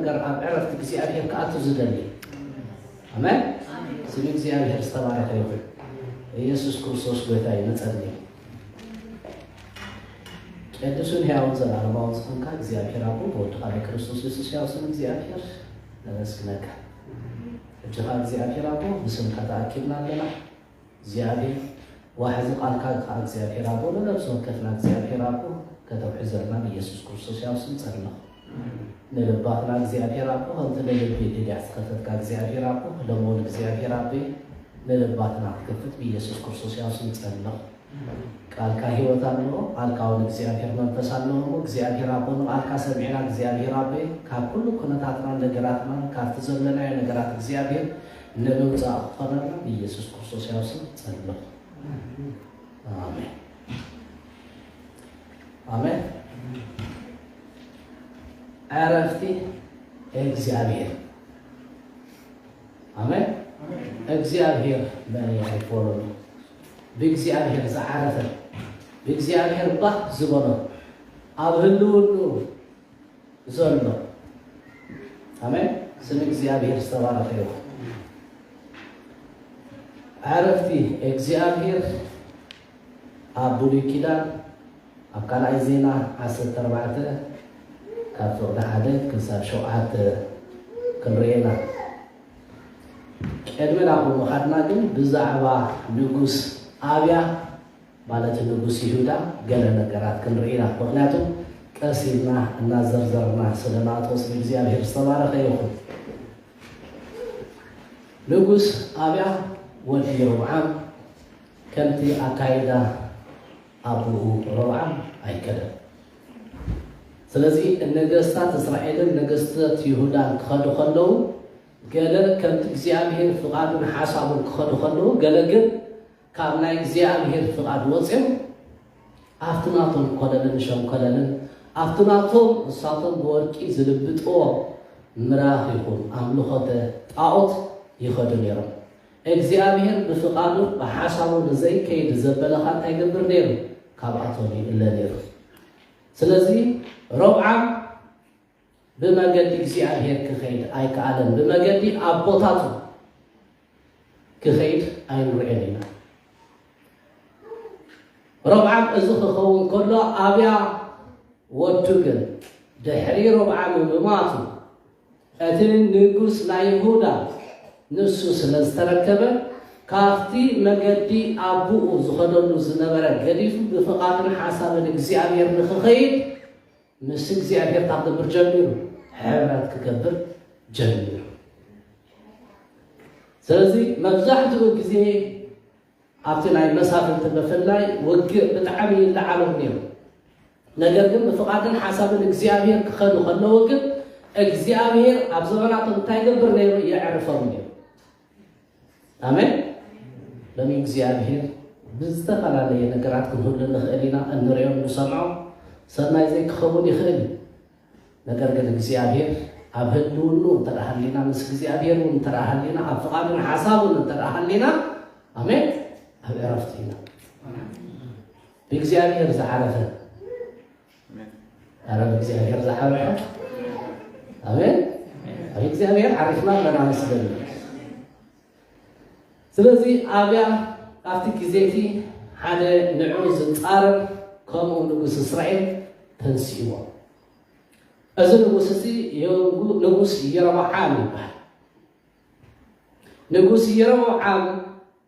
ነገር ኣብ ዕረፍቲ እግዚኣብሔር ክኣቱ ዝደሊ። ኣሜን። ስም እግዚኣብሔር ዝተባረኸ ይኹን። ኢየሱስ ክርስቶስ ጎይታ እዩ። ንጸሊ። ቅዱስን ሕያውን ዘላለማውን ዝኾንካ እግዚኣብሔር ኣቦ፣ ብወድኻ ብክርስቶስ የሱስ ሕያው ስም እግዚኣብሔር ነመስግነካ። ሕጂ ኸኣ እግዚኣብሔር ኣቦ፣ ብስምካ ተኣኪብና ኣለና። እግዚኣብሔር ዋሕዚ ቃልካ ኸዓ እግዚኣብሔር ኣቦ፣ ንነፍሲ ወከፍና እግዚኣብሔር ኣቦ ከተውሕዘልና ብኢየሱስ ክርስቶስ ሕያው ስም ጸለኹ። ንልባትና እግዚኣብሔር ኣቦ፣ ከምቲ ንልቢ ድልያ ዝኸፈትካ እግዚኣብሔር ኣቦ፣ ሎሚ እውን እግዚኣብሔር ኣቦ፣ ንልባትና ክትከፍት ብኢየሱስ ክርስቶስ ሕያው ስም ጸለኹ። ቃልካ ህይወት ኣለዎ። ቃልካ እውን እግዚኣብሔር መንፈስ ኣለዎ። እሞ እግዚኣብሔር ኣቦ፣ ንቃልካ ሰሚዕና እግዚኣብሔር ኣቦ፣ ካብ ኩሉ ኩነታትናን ነገራትናን ካብቲ ዘለናዮ ነገራት እግዚኣብሔር ንምውፃእ ክኾነና ብኢየሱስ ክርስቶስ ሕያው ስም ጸለኹ። ኣሜን። ኣሜን። ዕረፍቲ እግዚኣብሔር። ኣሜን። እግዚኣብሔር መን እዩ ኣይኮነሉ። ብእግዚኣብሔር ዝዓረፈ፣ ብእግዚኣብሔር ባህ ዝበሎ፣ ኣብ ህልውኑ ዘሎ። ኣሜን። ስም እግዚኣብሔር ዝተባረኸ ይኹን። ዕረፍቲ እግዚኣብሔር ኣብ ብሉይ ኪዳን ኣብ ካልኣይ ዜና ዓሰርተ ኣርባዕተ ካብ ፍቕዲ ሓደ ክሳብ ሸውዓተ ክንርኢ ኢና። ቅድሚ ናብኡ ምኻድና ግን ብዛዕባ ንጉስ ኣብያ ማለት ንጉስ ይሁዳ ገለ ነገራት ክንርኢ ኢና። ምኽንያቱ ቀስ ኢልና እናዘርዘርና ስለ ንኣትዎ ስም እግዚኣብሔር ዝተባረኸ ይኹን። ንጉስ ኣብያ ወዲ ሮብዓም ከምቲ ኣካይዳ ኣቦኡ ሮብዓም ኣይከደን። ስለዚ ነገስታት እስራኤልን ነገስታት ይሁዳን ክኸዱ ከለዉ ገለ ከምቲ እግዚኣብሔር ፍቓዱን ሓሳቡን ክኸዱ ከለዉ ገለ ግን ካብ ናይ እግዚኣብሔር ፍቓድ ወፅዮም ኣብቲ ናቶም ኮለልን ሸንኮለልን ኣብቲ ናቶም እሳቶም ብወርቂ ዝልብጥዎ ምራኽ ይኹን ኣምልኾተ ጣዖት ይኸዱ ነይሮም። እግዚኣብሔር ብፍቓዱ ብሓሳቡ ንዘይከይድ ዘበለኻ እንታይ ይገብር ነይሩ? ካብኣቶም ይእለ ነይሩ። ስለዚ ሮብዓም ብመገዲ እግዚኣብሔር ክኸይድ ኣይከኣለን። ብመገዲ ኣቦታቱ ክኸይድ ኣይንርእዮን ኢና። ሮብዓም እዚ ክኸውን ከሎ ኣብያ ወዱ ግን ድሕሪ ሮብዓም ምማቱ እቲ ንጉስ ናይ ይሁዳ ንሱ ስለ ዝተረከበ ካብቲ መገዲ ኣቦኡ ዝኸደሉ ዝነበረ ገዲፉ ብፍቓድን ሓሳብን እግዚኣብሔር ንክኸይድ ምስ እግዚኣብሔር ክገብር ጀሚሩ፣ ሕብረት ክገብር ጀሚሩ። ስለዚ መብዛሕትኡ ግዜ ኣብቲ ናይ መሳፍንቲ ብፍላይ ውግእ ብጣዕሚ ይለዓሎም ነይሩ። ነገር ግን ብፍቓድን ሓሳብን እግዚኣብሔር ክኸዱ ከለዉ ግን እግዚኣብሔር ኣብ ዘመናቶም እንታይ ይገብር ነይሩ? የዕርፎም ነይሩ። ኣሜን። ሎሚ እግዚኣብሔር ብዝተፈላለየ ነገራት ክንህሉ ንኽእል ኢና፣ እንሪኦ ንሰምዖ ሰናይ ዘይክኸውን ይኽእል እዩ። ነገር ግን እግዚኣብሔር ኣብ ህልውኑ እንተ ደኣ ሃሊና፣ ምስ እግዚኣብሔር እውን እንተ ደኣ ሃሊና፣ ኣብ ፍቓዱን ሓሳቡን እንተ ደኣ ሃሊና፣ ኣሜን፣ ኣብ ዕረፍቲ ኢና። ብእግዚኣብሔር ዝዓረፈ ኣረ ብእግዚኣብሔር ዝዓረፈ ኣሜን። ኣብ እግዚኣብሔር ዓሪፍና ኣለና መስለኒ። ስለዚ ኣብያ ኣብቲ ግዜ እቲ ሓደ ንዑ ዝጻረር ከምኡ ንጉስ እስራኤል ተንሲእዎ። እዚ ንጉስ እዚ የንጉ-፣ ንጉስ የሮብዓም ይበሃል። ንጉስ የሮብዓም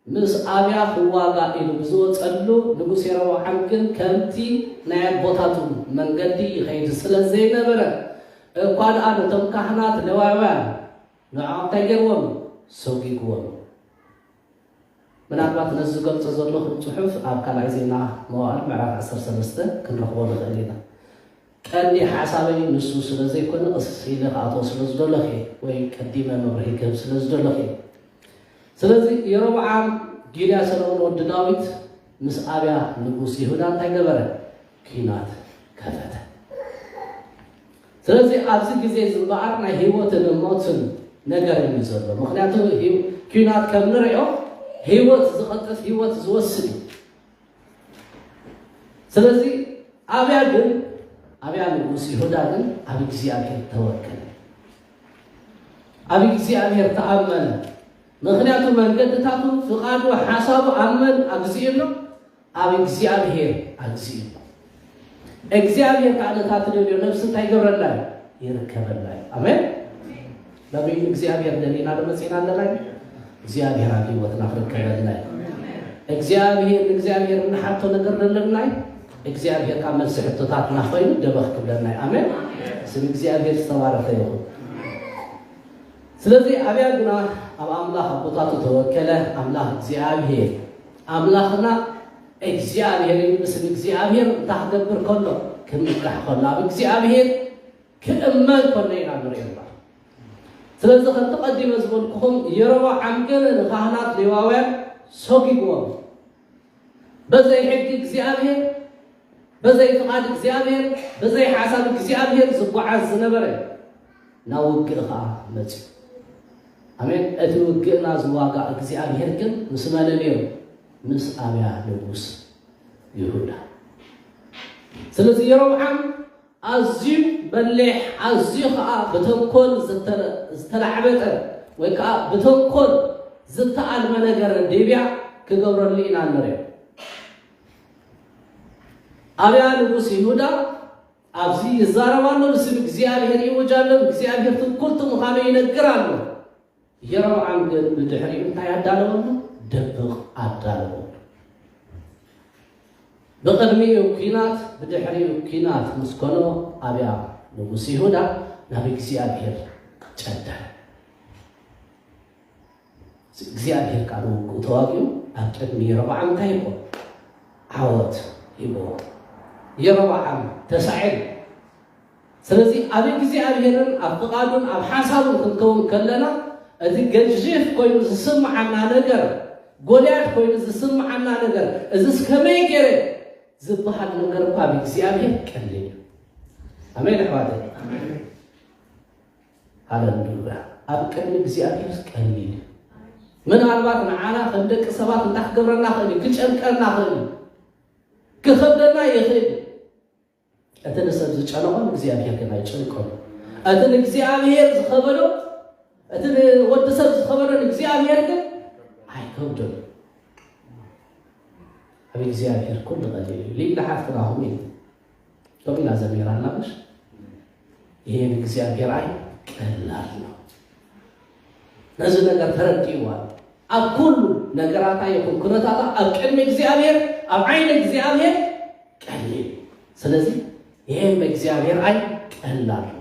ምስ ኣብያ ክዋጋ ኢሉ ብዝወጸሉ ንጉስ የሮብዓም ግን ከምቲ ናይ ኣቦታቱ መንገዲ ይኸይድ ስለ ዘይነበረ እኳ ደኣ ነቶም ካህናት ሌዋውያን ንዕኦም እንታይ ገይርዎም? ሰጒግዎም። ምናልባት ነዚ ዝገልጾ ዘለኹ ጽሑፍ ኣብ ካልኣይ ዜና መዋዕል ምዕራፍ ዓሰርተ ሰለስተ ክንረኽቦ ንኽእል ኢና። ቀንዲ ሓሳበይ ንሱ ስለ ዘይኮነ፣ ቀስ ኢለ ክኣትዎ ስለ ዝደለኹ እየ፣ ወይ ቀዲመ መብርሂ ክህብ ስለ ዝደለኹ እየ። ስለዚ የሮብዓም ጊልያ ሰለሙን ወዲ ዳዊት ምስ ኣብያ ንጉስ ይሁዳ እንታይ ገበረ? ኲናት ከፈተ። ስለዚ ኣብዚ ግዜ እዚ እምበኣር ናይ ህይወትን ሞትን ነገር እዩ ዘሎ። ምኽንያቱ ህይወ-፣ ኲናት ከም ንሪኦ ህይወት ዝቐጥፍ፣ ህይወት ዝወስድ እዩ። ስለዚ ኣብያ ግን፣ ኣብያ ንጉስ ይሁዳ ግን ኣብ እግዚኣብሔር ተወከለ። ኣብ እግዚኣብሔር ተኣመነ። ምኽንያቱ መንገድታቱ፣ ፍቓዱ፣ ሓሳቡ ኣብ መን ኣግዚኡ ኣሎ? ኣብ እግዚኣብሔር ኣግዚኡ ኣሎ። እግዚኣብሔር ከዓ ነታ ትደልዮ ነፍሲ እንታይ ይገብረላ እዩ? ይርከበላ እዩ። ኣሜን። ነቢይ እግዚኣብሔር ደሊና ዶ መጺና ኣለና? እግዚኣብሔር ኣብ ህይወትና ክርከበልና እዩ። እግዚኣብሔር ንእግዚኣብሔር እንሓቶ ነገር ደለና እዩ። እግዚኣብሔር ካብ መልሲ ሕቶታትና ኮይኑ ደበኽ ክብለና እዩ። ኣሜን። ስም እግዚኣብሔር ዝተባረኸ ይኹን። ስለዚ ኣብያ ግና ኣብ ኣምላኽ ኣቦታቱ ተወከለ። ኣምላኽ እግዚኣብሔር ኣምላኽና እግዚኣብሔር እዩ። ስም እግዚኣብሔር እንታይ ክገብር ከሎ ክምራሕ ከሎ ኣብ እግዚኣብሔር ክእመን ከሎ ኢና ንሪኦ እምበር። ስለዚ ከምቲ ቀዲመ ዝበልኩኹም የሮብዓም ግን ንካህናት ሌዋውያን ሰጒግዎም። በዘይ ሕጊ እግዚኣብሔር፣ በዘይ ፍቓድ እግዚኣብሔር፣ በዘይ ሓሳብ እግዚኣብሔር ዝጓዓዝ ዝነበረ ናብ ውግእ ኸዓ መፅዩ። ኣሜን። እቲ ውግእና ዝዋጋእ እግዚኣብሔር ግን ምስ መን ነይሩ? ምስ ኣብያ ንጉስ ይሁዳ። ስለዚ የሮብዓም ኣዝዩ በሊሕ፣ ኣዝዩ ኸዓ ብተንኮል ዝተለ-፣ ዝተላዕበጠ ወይ ከዓ ብተንኮል ዝተኣልመ ነገር ዴብያ ክገብረሉ ኢና ንሪኦ። ኣብያ ንጉስ ይሁዳ ኣብዚ ይዛረብ ኣሎ፣ ብስም እግዚኣብሔር ይውጅ ኣሎ፣ እግዚኣብሔር ትንኩልቲ ምዃኑ ይነግር ኣሎ። የሮብዓም ግን ብድሕሪኡ እንታይ ኣዳለወሉ? ደብቕ ኣዳለወሉ። ብቕድሚኡ ኲናት፣ ብድሕሪኡ ኲናት ምስ ኮኖ ኣብያ ንጉስ ይሁዳ ናብ እግዚኣብሔር ጨደረ። እግዚኣብሔር ከዓ ንውግኡ ተዋጊኡ ኣብ ቅድሚ የሮብዓም እንታይ ይብሎ? ዓወት ይብሎ። የሮብዓም ተሳዒሩ። ስለዚ ኣብ እግዚኣብሔርን ኣብ ፍቓዱን ኣብ ሓሳቡን ክንከውን ከለና እቲ ገዥፍ ኮይኑ ዝስምዓና ነገር፣ ጎልያድ ኮይኑ ዝስምዓና ነገር፣ እዚስ ከመይ ገይረ ዝበሃል ነገር እኳ ኣብ እግዚኣብሔር ቀሊል እዩ። ኣሜን ኣሕዋተይ። ሃለሉያ። ኣብ ቅድሚ እግዚኣብሔር ቀሊል እዩ። ምናልባት ንዓና ከም ደቂ ሰባት እንታይ ክገብረና ክእል እዩ? ክጨንቀና ክእል እዩ። ክኸብደና ይኽእል እዩ። እቲ ንሰብ ዝጨነቖ ንእግዚኣብሔር ግን ኣይጨንቆን። እቲ ንእግዚኣብሔር ዝኸበዶ፣ እቲ ንወዲ ሰብ ዝኸበዶ ንእግዚኣብሔር ግን ኣይከብዶን። ኣብ እግዚኣብሔር ኩሉ ቀሊል እዩ። ሊላ ሓፍትና ኹም ከምኡ ኢላ ዘሚራ ኣላ። ምሽ ይሄ ንእግዚኣብሔር ኣይ ቀላል ነው። ነዚ ነገር ተረዲእዋ። ኣብ ኩሉ ነገራታ ይኹን ኩነታታ ኣብ ቅድሚ እግዚኣብሔር፣ ኣብ ዓይኒ እግዚኣብሔር ቀሊል። ስለዚ ይሄም በእግዚኣብሔር ኣይ ቀላል ነው።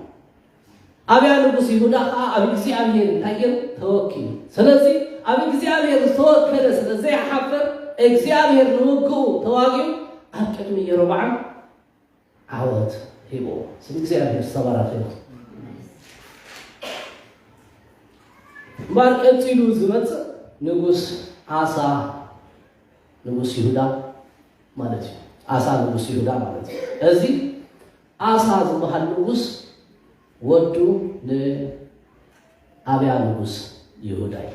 ኣብያ ንጉስ ይሁዳ ከዓ ኣብ እግዚኣብሔር እንታይ ገይሩ? ተወኪሉ። ስለዚ ኣብ እግዚኣብሔር ዝተወከለ ስለ ዘይሓፍር እግዚኣብሔር ንውግኡ ተዋጊኡ ኣብ ቅድሚ የሮብዓም ዓወት ሂብዎ። ስም እግዚኣብሔር ዝተባረከ ይኹን። እምበኣር ቀጺሉ ዝመጽእ ንጉስ ኣሳ፣ ንጉስ ይሁዳ ማለት እዩ። ኣሳ ንጉስ ይሁዳ ማለት እዩ። እዚ ኣሳ ዝበሃል ንጉስ ወዱ ንኣብያ ንጉስ ይሁዳ እዩ።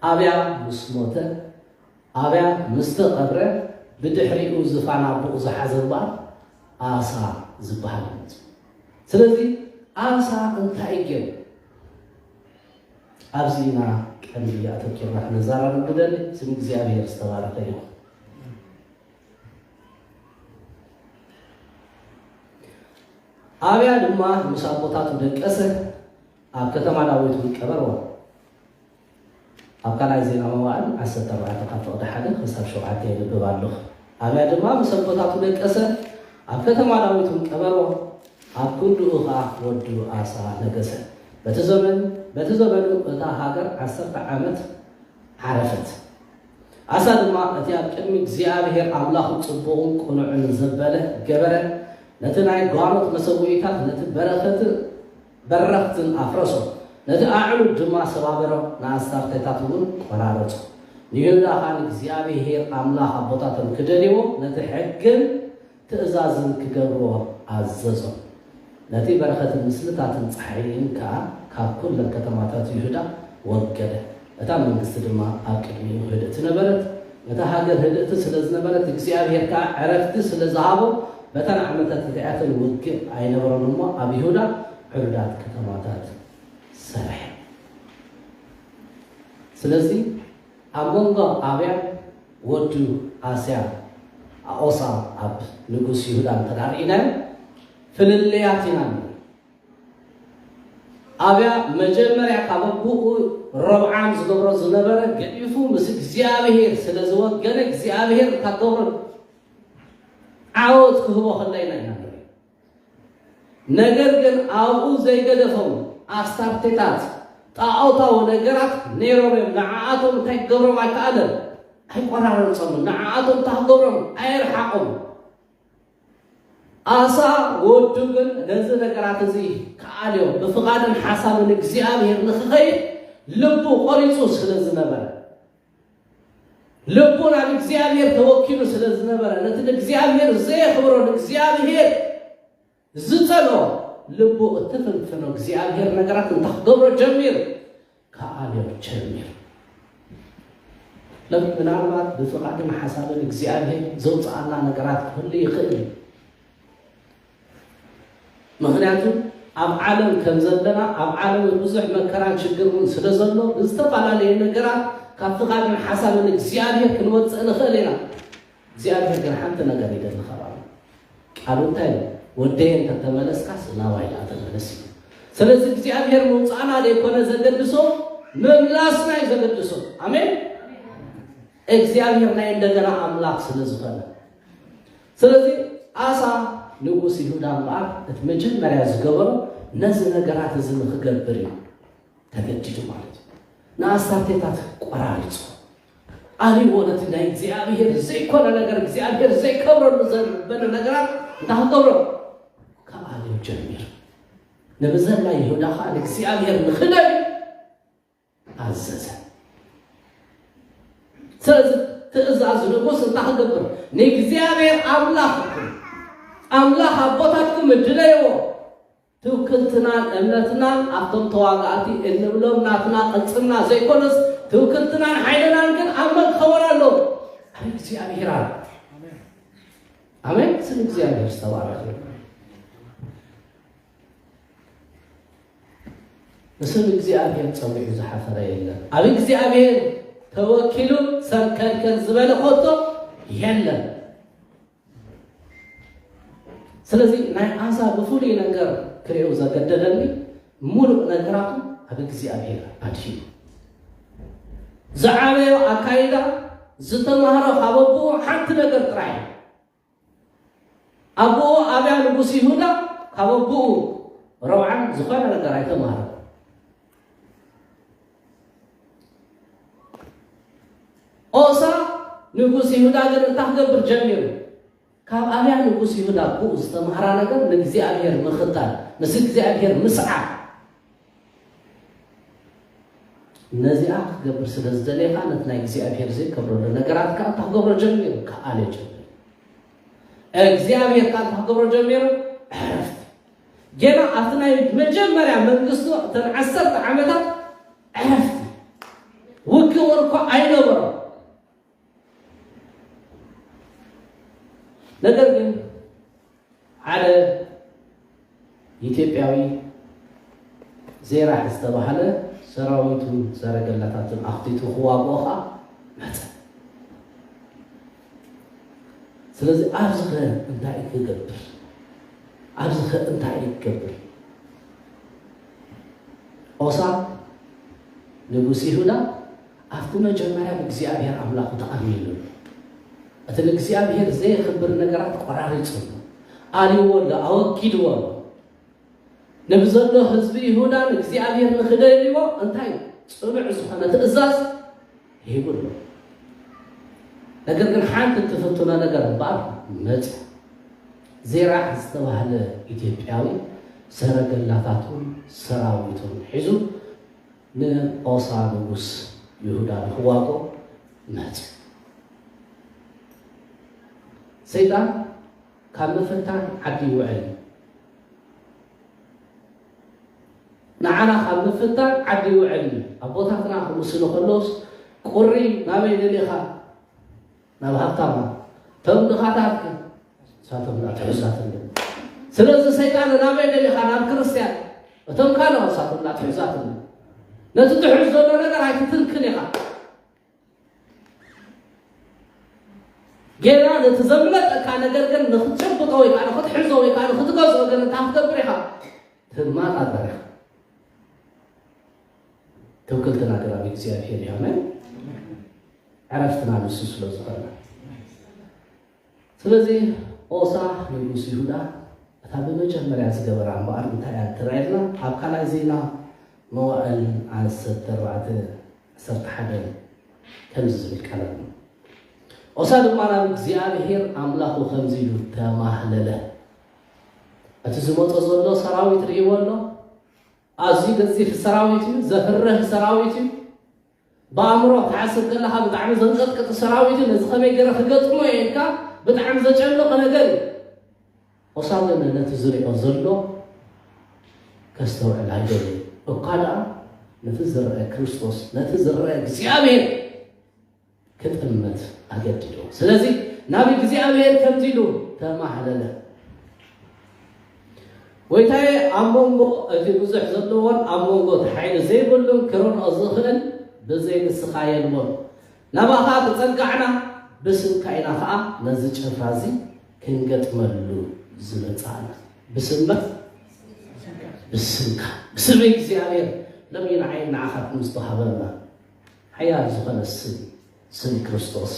ኣብያ ምስ ሞተ፣ ኣብያ ምስ ተቐብረ፣ ብድሕሪኡ ዝፋን ኣቦኡ ዝሓዘ እምበኣር ኣሳ ዝበሃል እዩ። ስለዚ ኣሳ እንታይ ገይሩ? ኣብዚ ኢና ቀንዲ ኣተኪርና ክንዘራረብ ንደሊ። ስም እግዚኣብሔር ዝተባረኸ ይኹን። ኣብያ ድማ ምስ ኣቦታቱ ደቀሰ፣ ኣብ ከተማ ዳዊት እውን ቀበርዎ። ኣብ ካልኣይ ዜና መዋዕል ዓሰርተ ኣርባዕተ ካብ ፍቕዲ ሓደ ክሳብ ሸውዓተ የንብብ ኣለኹ። ኣብያ ድማ ምስ ኣቦታቱ ደቀሰ፣ ኣብ ከተማ ዳዊት እውን ቀበርዎ። ኣብ ክንድኡ ኸዓ ወዱ ኣሳ ነገሰ። በቲ ዘመን፣ በቲ ዘመኑ እታ ሃገር ዓሰርተ ዓመት ዓረፈት። ኣሳ ድማ እቲ ኣብ ቅድሚ እግዚኣብሔር ኣምላኹ ጽቡቕን ቅኑዕን ዘበለ ገበረ። ነቲ ናይ ጓኖት መሰውኢታት፣ ነቲ በረኸት፣ በረኽትን ኣፍረሶ። ነቲ ኣዕኑድ ድማ ሰባበሮ፣ ንኣስታርቴታት እውን ቈራረጾ። ንይሁዳ ኸኣ ንእግዚኣብሔር ኣምላኽ ኣቦታቶም ክደልይዎ፣ ነቲ ሕግን ትእዛዝን ክገብርዎ ኣዘዞም። ነቲ በረኸትን ምስልታትን ጸሓይን ከኣ ካብ ኩለን ከተማታት ይሁዳ ወገደ። እታ መንግስቲ ድማ ኣብ ቅድሚኡ ህድእቲ ነበረት። እታ ሃገር ህድእቲ ስለ ዝነበረት፣ እግዚኣብሔር ከኣ ዕረፍቲ ስለ ዝሃቦ፣ በተን ዓመታት እቲኣተን ውግእ ኣይነበሮን እሞ፣ ኣብ ይሁዳ ዕሩዳት ከተማታት ሰርሐ። ስለዚ ኣብ መንጎ ኣብያን ወዱ ኣስያ ኣኦሳ ኣብ ንጉስ ይሁዳ እንተ ደኣ ርኢናዮ ፍልልያት ኢና ንርኢ። ኣብያ መጀመርያ ካብ ኣቦኡ ሮብዓም ዝገብሮ ዝነበረ ገዲፉ ምስ እግዚኣብሄር ስለ ዝወገነ እግዚኣብሄር እንታይ ክገብሮ ዓወት ክህቦ ከሎ ኢና ኢና ንርኢ። ነገር ግን ኣብኡ ዘይገደፎም ኣስታርቴታት ጣዖታዊ ነገራት ነይሮም እዮም። ንዓኣቶም እንታይ ክገብሮም ኣይከኣለን፣ ኣይቆራረጾምን። ንዓኣቶም እንታይ ክገብሮም ኣየርሓቖም። ኣሳ ወዱ ግን ነዚ ነገራት እዚ ክኣልዮ ብፍቓድን ሓሳብን እግዚኣብሔር ንኽኸይድ ልቡ ቆሪጹ ስለ ዝነበረ፣ ልቡ ናብ እግዚኣብሔር ተወኪሉ ስለ ዝነበረ፣ ነቲ ንእግዚኣብሔር ዘየኽብሮ ንእግዚኣብሔር ዝጸልኦ ልቡ እትፍንፍኖ እግዚኣብሔር ነገራት እንታይ ክገብሮ ጀሚሩ? ክኣልዮ ጀሚሩ። ለም-፣ ምናልባት ብፍቓድን ሓሳብን እግዚኣብሔር ዘውፅኣና ነገራት ክህሉ ይኽእል እዩ። ምኽንያቱ ኣብ ዓለም ከም ዘለና፣ ኣብ ዓለም ብዙሕ መከራን ሽግርን ስለ ዘሎ፣ ብዝተፈላለየ ነገራት ካብ ፍቓድን ሓሳብን እግዚኣብሔር ክንወፅእ ንኽእል ኢና። እግዚኣብሔር ግን ሓንቲ ነገር ይደሊ ካባና። ቃሉ እንታይ እዩ? ወደየ እንተተመለስካስ ናባይ ደኣ ተመለስ እዩ። ስለዚ እግዚኣብሔር ምውፃእና ዘይኮነ ዘገድሶ፣ ምምላስና እዩ ዘገድሶ። ኣሜን። እግዚኣብሔር ናይ እንደገና ኣምላኽ ስለ ዝኾነ። ስለዚ ኣሳ ንጉስ ይሁዳ እምበኣር እቲ መጀመርያ ዝገበሮ ነዚ ነገራት እዚ ንኽገብር እዩ ተገዲዱ ማለት እዩ። ንኣስታርቴታት ቆራሪጹ ኣልዎ ነቲ ናይ እግዚኣብሔር ዘይኮነ ነገር፣ እግዚኣብሔር ዘይከብረሉ ዘበለ ነገራት እንታይ ክገብሮ? ካብ ኣልዮ ጀሚሩ። ንብዘላ ይሁዳ ኸዓ ንእግዚኣብሔር ንኽደል ኣዘዘ። ስለዚ ትእዛዝ ንጉስ እንታይ ክገብር? ንእግዚኣብሔር ኣምላኽኩም፣ ኣምላኽ ኣቦታትኩም እድለይዎ፣ ትውክልትናን እምነትናን ኣብቶም ተዋጋእቲ እንብሎም ናትና ቅልጽምና ዘይኮነስ፣ ትውክልትናን ሓይልናን ግን ኣብ መን ክኸውን ኣለዎ? ኣብ እግዚኣብሔር ኣሎ። ኣሜን። ስም እግዚኣብሔር ዝተባረኸ ይሁን። ንስም እግዚኣብሔር ጸዊዑ ዝሓፈረ የለን። ኣብ እግዚኣብሔር ተወኪሉ ሰንከልከል ዝበለ ኮቶ የለን። ስለዚ ናይ ኣሳ ብፍሉይ ነገር ክርእዮ ዘገደደኒ፣ ሙሉእ ነገራቱ ኣብ እግዚኣብሔር ኣድሂቡ። ዝዓበዮ ኣካይዳ፣ ዝተማህሮ ካብ ኣቦኡ ሓንቲ ነገር ጥራይ እዩ። ኣቦኡ ኣብያ ንጉስ ይሁዳ ካብ ኣቦኡ ረብዓን ዝኾነ ነገር ኣይተማህረን። ኦሳ ንጉስ ይሁዳ ግን እንታይ ክገብር ጀሚሩ? ካብ ኣብያ ንጉስ ይሁዳ ኣቦኡ ዝተማህራ ነገር ንእግዚኣብሔር ምኽታል፣ ምስ እግዚኣብሔር ምስዓር። ነዚኣ ክትገብር ስለ ዝደለኻ ነቲ ናይ እግዚኣብሔር ዘይከብረሉ ነገራት ከዓ እንታይ ክገብሮ ጀሚሩ? ክኣልዮ ጀሚሩ። እግዚኣብሔር ከዓ እንታይ ክገብሮ ጀሚሩ? ዕረፍቲ። ገና ኣብቲ ናይ መጀመርያ መንግስቱ እተን ዓሰርተ ዓመታት ዕረፍቲ፣ ውግእ እኮ ኣይነበሮ። ነገር ግን ሓደ ኢትዮጵያዊ ዜራሕ ዝተባህለ ሰራዊቱን ሰረገላታትን ኣኽቲቱ ክዋግኦ ኸዓ መጸ። ስለዚ ኣብዚ ኸ እንታይ እዩ ክገብር? ኣብዚ ኸ እንታይ እዩ ክገብር? ኦሳ ንጉስ ይሁዳ ኣብቲ መጀመርያ ብእግዚኣብሔር ኣምላኹ ተኣሚኑ ኣሎ። እቲ ንእግዚኣብሔር ዘየኽብር ነገራት ቆራሪጹ ኣሎ፣ ኣልይዎ ኣሎ፣ ኣወጊድዎ ኣሎ። ንብዘሎ ህዝቢ ይሁዳ ንእግዚኣብሔር ንኽደልይዎ እንታይ ጽኑዕ ዝኾነ ትእዛዝ ሂቡ ኣሎ። ነገር ግን ሓንቲ እትፍትኖ ነገር እምበኣር መጽ ዜራዕ ዝተባህለ ኢትዮጵያዊ ሰረገላታቱን ሰራዊቱን ሒዙ ንኦሳ ንጉስ ይሁዳ ንኽዋግኦ መጽ። ሰይጣን ካብ ምፍታን ዓዲ ይውዕል። ንዓና ካብ ምፍታን ዓዲ ይውዕል። ኣቦታትና ክምስሉ ከለውስ ቁሪ ናበይ ደሊኻ? ናብ ሃብታማ። እቶም ድኻታት ከ? ንሳቶም ላ ትሑዛት እንደ። ስለዚ ሰይጣን ናበይ ደሊኻ? ናብ ክርስቲያን። እቶም ካልኦት ንሳቶም ላ ትሑዛት እንደ። ነቲ ትሕዝ ዘሎ ነገር ኣይትትንክን ኢኻ። ጌና ነቲ ዘምለጠካ ነገር ግን ንኽትጨብጦ ወይ ከዓ ንኽትሕዞ ወይ ከዓ ንኽትገዝኦ ግን እንታይ ክትገብር ኢኻ? ትማጣጠር ኢኻ። ትውክልትና ግን ኣብ እግዚኣብሔር እዩ። ኣሜን። ዕረፍትና ንሱ ስለ ዝኾነ። ስለዚ ኦሳ ንጉስ ይሁዳ እታ ብመጀመርያ ዝገበራ እምበኣር እንታይ እያ ትረኣየልና? ኣብ ካልኣይ ዜና መዋእል ዓሰርተ ኣርባዕተ ዓሰርተ ሓደ ከምዚ ዝብል ቃል ኣሎ። ኦሳ ድማ ናብ እግዚኣብሔር ኣምላኹ ከምዚ ኢሉ ተማህለለ። እቲ ዝመጾ ዘሎ ሰራዊት ርእይዎ ኣሎ። ኣዝዩ ገዚፍ ሰራዊት እዩ፣ ዘፍርህ ሰራዊት እዩ። ብኣእምሮ ክትሓስብ ከለኻ ብጣዕሚ ዘንቀጥቅጥ ሰራዊት እዩ። ነዚ ከመይ ገይረ ክገጥሞ እየ ኢልካ ብጣዕሚ ዘጨንቕ ነገር እዩ። ኦሳ ግን ነቲ ዝሪኦ ዘሎ ከስተውዕል ኣይደልን። እኳ ደኣ ነቲ ዝረአ ክርስቶስ፣ ነቲ ዝረአ እግዚኣብሔር ክጥምት ኣገዲዶ። ስለዚ ናብ እግዚኣብሔር ከምዚ ኢሉ ተማህለለ። ጎይታየ፣ ኣብ መንጎ እቲ ብዙሕ ዘለዎን ኣብ መንጎ እቲ ሓይሊ ዘይብሉን ክረድኦ ዝኽእል ብዘይ ንስኻ የልቦን። ናባኻ ተጸጋዕና፣ ብስምካ ኢና ኸኣ ነዚ ጭፍራ እዚ ክንገጥመሉ ዝመጻእና። ብስመ-፣ ብስምካ፣ ብስም እግዚኣብሔር ሎሚ ንዓይን ንዓኻትን ዝተዋህበና ሓያል ዝኾነ ስም፣ ስም ክርስቶስ።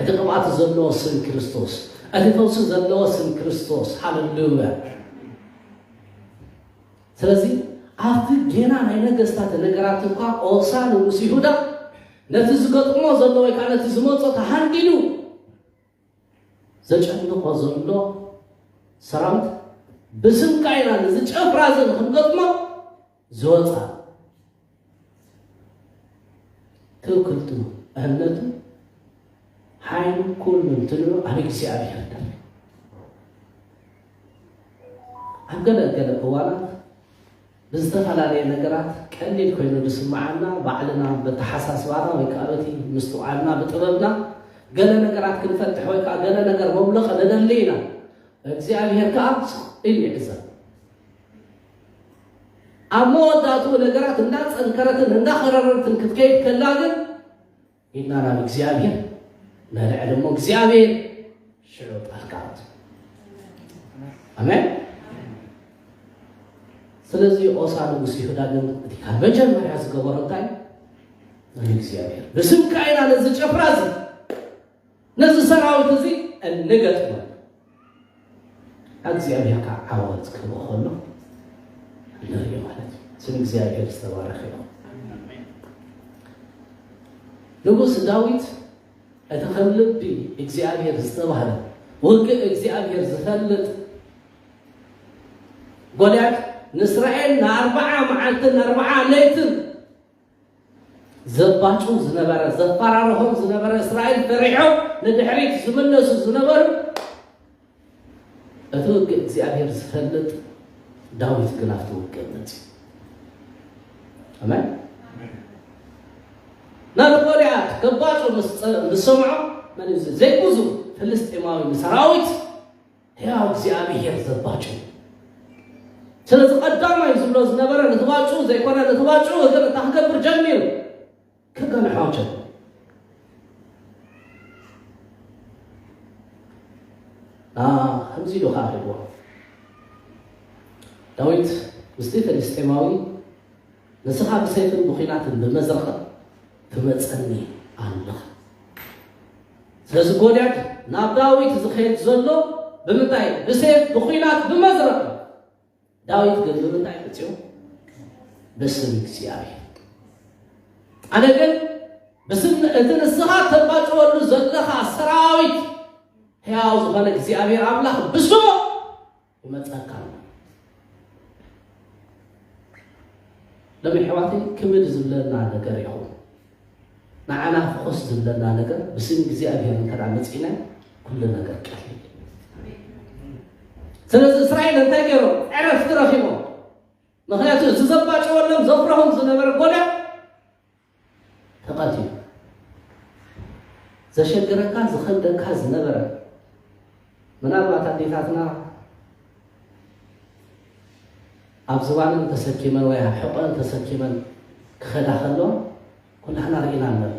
እቲ ቅብኣት ዘለዎ ስም ክርስቶስ። እቲ ፈውሲ ዘለዎ ስም ክርስቶስ። ሃሌሉያ። ስለዚ ኣብቲ ጌና ናይ ነገስታት ነገራት እኳ ኦሳ ንጉስ ይሁዳ ነቲ ዝገጥሞ ዘሎ ወይ ከዓ ነቲ ዝመጾ ተሃንዲዱ ዘጨንቆ ዘሎ ሰራዊት ብስምካ ኢና ነዚ ጨፍራ እዚ ንክንገጥሞ ዝወፃ ትውክልቱ፣ እምነቱ፣ ሓይሉ፣ ኩሉ እንትንብሎ ኣብ እግዚኣብሔር ደር። ኣብ ገለ ገለ እዋናት ብዝተፈላለየ ነገራት ቀሊል ኮይኑ ዝስምዓና፣ ባዕልና በተሓሳስባና ወይ ከዓ በቲ ምስትውዓልና ብጥበብና ገለ ነገራት ክንፈትሕ ወይ ከዓ ገለ ነገር መምለቕ ንደሊ ኢና። እግዚኣብሔር ከዓ ስቕ ኢሉ ይዕዘብ። ኣብ መወዳእትኡ ነገራት እንዳጸንከረትን እንዳኸረረትን ክትከይድ ከላ ግን ኢድና ናብ እግዚኣብሔር ነልዕል እሞ እግዚኣብሔር ሽዑ ጣልቃ ኣቱ። ኣሜን። ስለዚ ኦሳ ንጉስ ይሁዳ ግን እቲ ካብ መጀመርያ ዝገበሮ እንታይ? ንእግዚኣብሔር ብስምካ ኢና ነዚ ጭፍራ እዚ ነዚ ሰራዊት እዚ እንገጥሞ። እግዚኣብሔር ከዓ ዓወት ክህቦ ከሎ ንርኢ ማለት እዩ። ስም እግዚኣብሔር ዝተባረኸ ይኹን። ንጉስ ዳዊት እቲ ከም ልቢ እግዚኣብሔር ዝተባህለ ውግእ እግዚኣብሔር ዝፈልጥ ጎልያድ ንእስራኤል ንኣርባዓ መዓልትን ኣርባዓ ለይትን ዘባጩ ዝነበረ፣ ዘፈራርሆም ዝነበረ፣ እስራኤል ፈሪሖም ንድሕሪት ዝምለሱ ዝነበሩ፣ እቲ ውግእ እግዚኣብሔር ዝፈልጥ ዳዊት ግን ኣብቲ ውግእ መፅዩ። ኣሜን። ናብ ጎልያድ ከባጩ ምስ ጸ-፣ ምስ ሰምዖ፣ መን እዩ እዚ ዘይብዙ ፍልስጤማዊ ሰራዊት ሕያው እግዚኣብሔር ዘባጭ። ስለዚ ቀዳማይ ዝብሎ ዝነበረ ነቲ ባጩ ዘይኮነ ነቲ ባጩ እግር እታ ክገብር ጀሚሩ። ከገንሖ ጀመረ። ና ከምዚ ኢሉ ኸዓ ሂብዎ። ዳዊት ምስቲ ፍልስጤማዊ ንስኻ ብሰይፍን ብኹናትን ብመዝረቕ ትመጸኒ ኣለኻ። ስለዚ ጎልያድ ናብ ዳዊት ዝኸይድ ዘሎ ብምንታይ? ብሰይፍ ብኹናት ብመዝረቕ። ዳዊት ግን ብምንታይ መጺኡ? ብስም እግዚኣብሔር። ኣነ ግን ብስም እቲ ንስኻ ተባጭወሉ ዘለኻ ሰራዊት ሕያው ዝኾነ እግዚኣብሔር ኣምላኽ ብስሙ ይመጸካ ኣሎ። ሎሚ ኣሕዋተይ ክብድ ዝብለና ነገር ይኹን፣ ንዓና ፍኹስ ዝብለና ነገር ብስም እግዚኣብሔር እንተ ደኣ መጺእና ኩሉ ነገር ቀሊል እዩ። ስለዚ እስራኤል እንታይ ገይሮም? ዕረፍቲ ረኺቦም። ምኽንያቱ እቲ ዘባጨወሎም ዘፍርሆም ዝነበረ ጎልያድ ተቐትዩ። ዘሸግረካ ዝኸብደካ ዝነበረ ምናልባት ኣዴታትና ኣብ ዝባነን ተሰኪመን ወይ ኣብ ሕቖን ተሰኪመን ክኸዳ ከለዋ ኩላህና ርኢና ኣለና።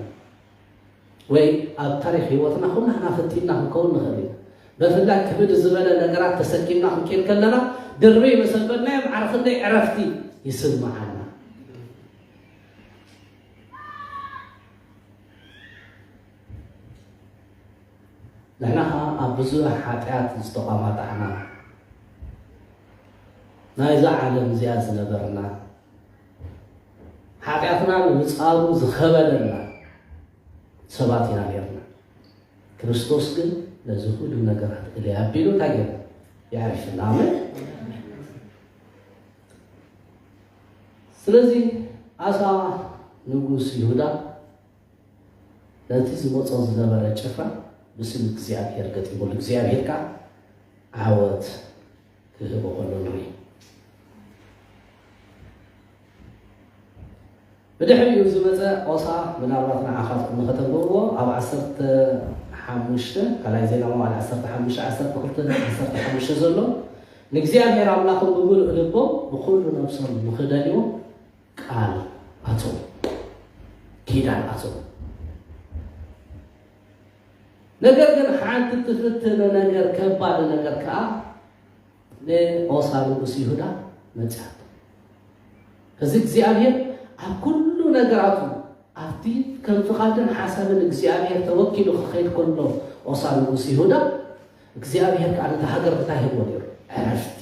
ወይ ኣብ ታሪኽ ህይወትና ኩላህና ፈቲንና ክንከውን ንኽእል ኢና። ብፍላይ ክብድ ዝበለ ነገራት ተሰኪምና ክንከይድ ከለና ድርበይ መሰበድናዮ ማዕረ ክንደይ ዕረፍቲ ይስምዓና። ንሕና ኸዓ ኣብ ብዙሕ ሓጢኣት ዝተቋማጣዕና፣ ናይዛ ዓለም እዚኣ ዝነበርና፣ ሓጢኣትና ንምጻሩ ዝኸበደና ሰባት ኢና ነርና። ክርስቶስ ግን ነዚ ኩሉ ነገራት እለይ ኣቢሉ እንታይ ገይሩ? የዕሪፍና። ኣሜን። ስለዚ ኣሳ ንጉስ ይሁዳ ነቲ ዝመጾ ዝነበረ ጭፍራ ብስም እግዚኣብሔር ገጢሙሉ፣ እግዚኣብሔር ከዓ ዓወት ክህቦ ከሎ ንርኢ። ብድሕሪኡ ዝመጸ ኦሳ፣ ምናልባት ንዓኻትኩም ንኸተንብብዎ፣ ኣብ ዓሰርተ ሓሙሽተ፣ ካልኣይ ዜና መዋዕል ዓሰርተ ሓሙሽተ፣ ዓሰርተ ክልተ፣ ዓሰርተ ሓሙሽተ ዘሎ፣ ንእግዚኣብሔር ኣምላኹም ብምሉእ ልቦም ብኹሉ ነብሶም ንኽደልይዎ ቃል ኣተው፣ ኪዳን ኣተው። ነገር ግን ሓንቲ ትፍትነ ነገር፣ ከባድ ነገር ከኣ ንኦሳ ንጉስ ይሁዳ መጽኣቶ። እዚ እግዚኣብሔር ኣብ ኩሉ ነገራቱ ኣብቲ ከም ፍቓድን ሓሳብን እግዚኣብሔር ተወኪሉ ክኸይድ ከሎ ኦሳ ንጉስ ይሁዳ እግዚኣብሔር ከኣ ነታ ሃገር እንታይ ሂብዎ ነይሩ? ዕረፍቲ።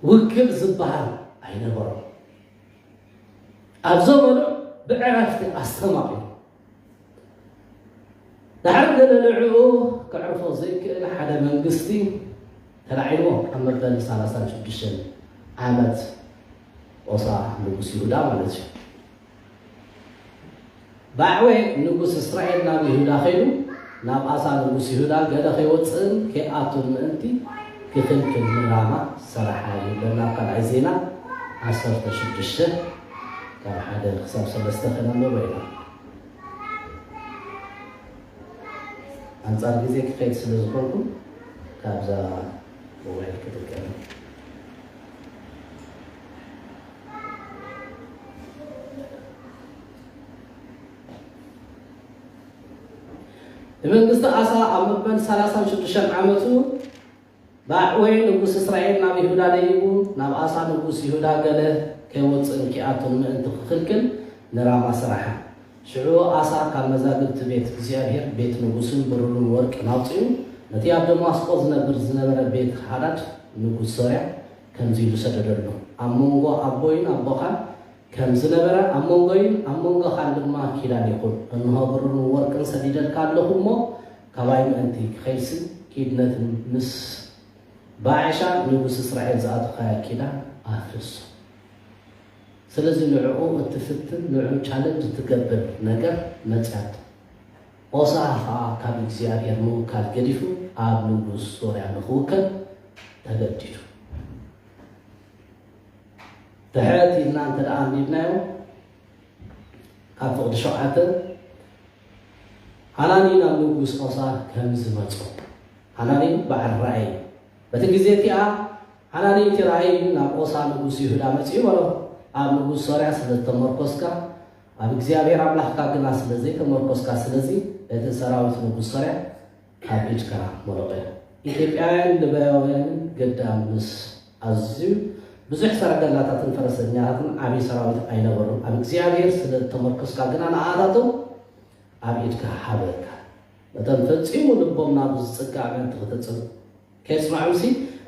ውግእ ዝበሃል ኣይነበሮም። ኣብ ዘመኑ ብዕረፍቲ ኣስተማቒሩ። ድሓር ገለ ንዕኡ ከዕርፎ ዘይክእል ሓደ መንግስቲ ተላዒልዎ ኣብ መበል ሰላሳን ሽዱሽተን ዓመት ኦሳ ንጉስ ይሁዳ ማለት እዩ። ባዕዌ ንጉስ እስራኤል ናብ ይሁዳ ኸይዱ ናብ ኣሳ ንጉስ ይሁዳ ገለ ከይወፅእን ከይኣቱን ምእንቲ ክኽልክል ንራማ ሰራሓ ይብለና ኣብ ካልኣይ ዜና ዓሰርተ ሽዱሽተ ካብ ሓደ ክሳብ ሰለስተ ከነንብቦ ኢና። ኣንጻር ግዜ ክኸይድ ስለ ዝኾንኩ ካብዛ ሞባይል ክጥቀም። ንመንግስቲ ኣሳ ኣብ መበል ሰላሳን ሽዱሽተን ዓመቱ ባዕወይ ንጉስ እስራኤል ናብ ይሁዳ ደይቡ ናብ ኣሳ ንጉስ ይሁዳ ገለ ከይወፅእን ኪኣቱን ምእንቲ ክኽልክል ንራማ ስራሓ። ሽዑ ኣሳ ካብ መዛግብቲ ቤት እግዚኣብሔር ቤት ንጉስን ብሩርን ወርቅን ኣውፅኡ ነቲ ኣብ ደማስቆ ዝነብር ዝነበረ ቤት ሃዳድ ንጉስ ሶርያ ከምዚ ኢሉ ሰደደሉ። ኣብ መንጎ ኣቦይን ኣቦኻን ከም ዝነበረ ኣብ መንጎይን ኣብ መንጎኻን ድማ ኪዳን ይኹን። እንሆ ብሩርን ወርቅን ሰዲደልካ ኣለኹ እሞ ካባይ ምእንቲ ክኸይድሲ ኪድ ነቲ ምስ ባዕሻ ንጉስ እስራኤል ዝኣተኻዮ ኪዳን ኣፍርሶ። ስለዚ ንዕኡ እትፍትን ንዕኡ ቻለንጅ እትገብር ነገር መጽያቶ። ኦሳ ኸኣ ካብ እግዚኣብሔር ምውካል ገዲፉ ኣብ ንጉስ ሶርያ ንኽውከል ተገዲዱ። ትሕት ኢልና እንተ ደኣ ኣንቢብናዮ ካብ ፍቕዲ ሸውዓተ ሓናኒ ናብ ንጉስ ኦሳ ከም ዝመጾ ሓናኒ በዓል ራእይ በቲ ግዜ እቲኣ ሓናኒ እቲ ራእይ ናብ ኦሳ ንጉስ ይሁዳ መጺኡ በሎ። ኣብ ንጉስ ሶርያ ስለ ዝተመርኮስካ ኣብ እግዚኣብሔር ኣምላኽካ ግና ስለ ዘይተመርኮስካ ስለዚ እቲ ሰራዊት ንጉስ ሶርያ ካብ ኢድካ መለቐ። ኢትዮጵያውያን ልባውያንን ገዳም ምስ ኣዝዩ ብዙሕ ሰረገላታትን ፈረሰኛታትን ዓብዪ ሰራዊት ኣይነበሩን። ኣብ እግዚኣብሔር ስለ እተመርኮስካ ግና ንኣታቶም ኣብ ኢድካ ሃበካ። ነቶም ፈጺሙ ልቦም ናብ ዝጽጋዕ ምእንቲ ክተጽብ ከየጽንዖምሲ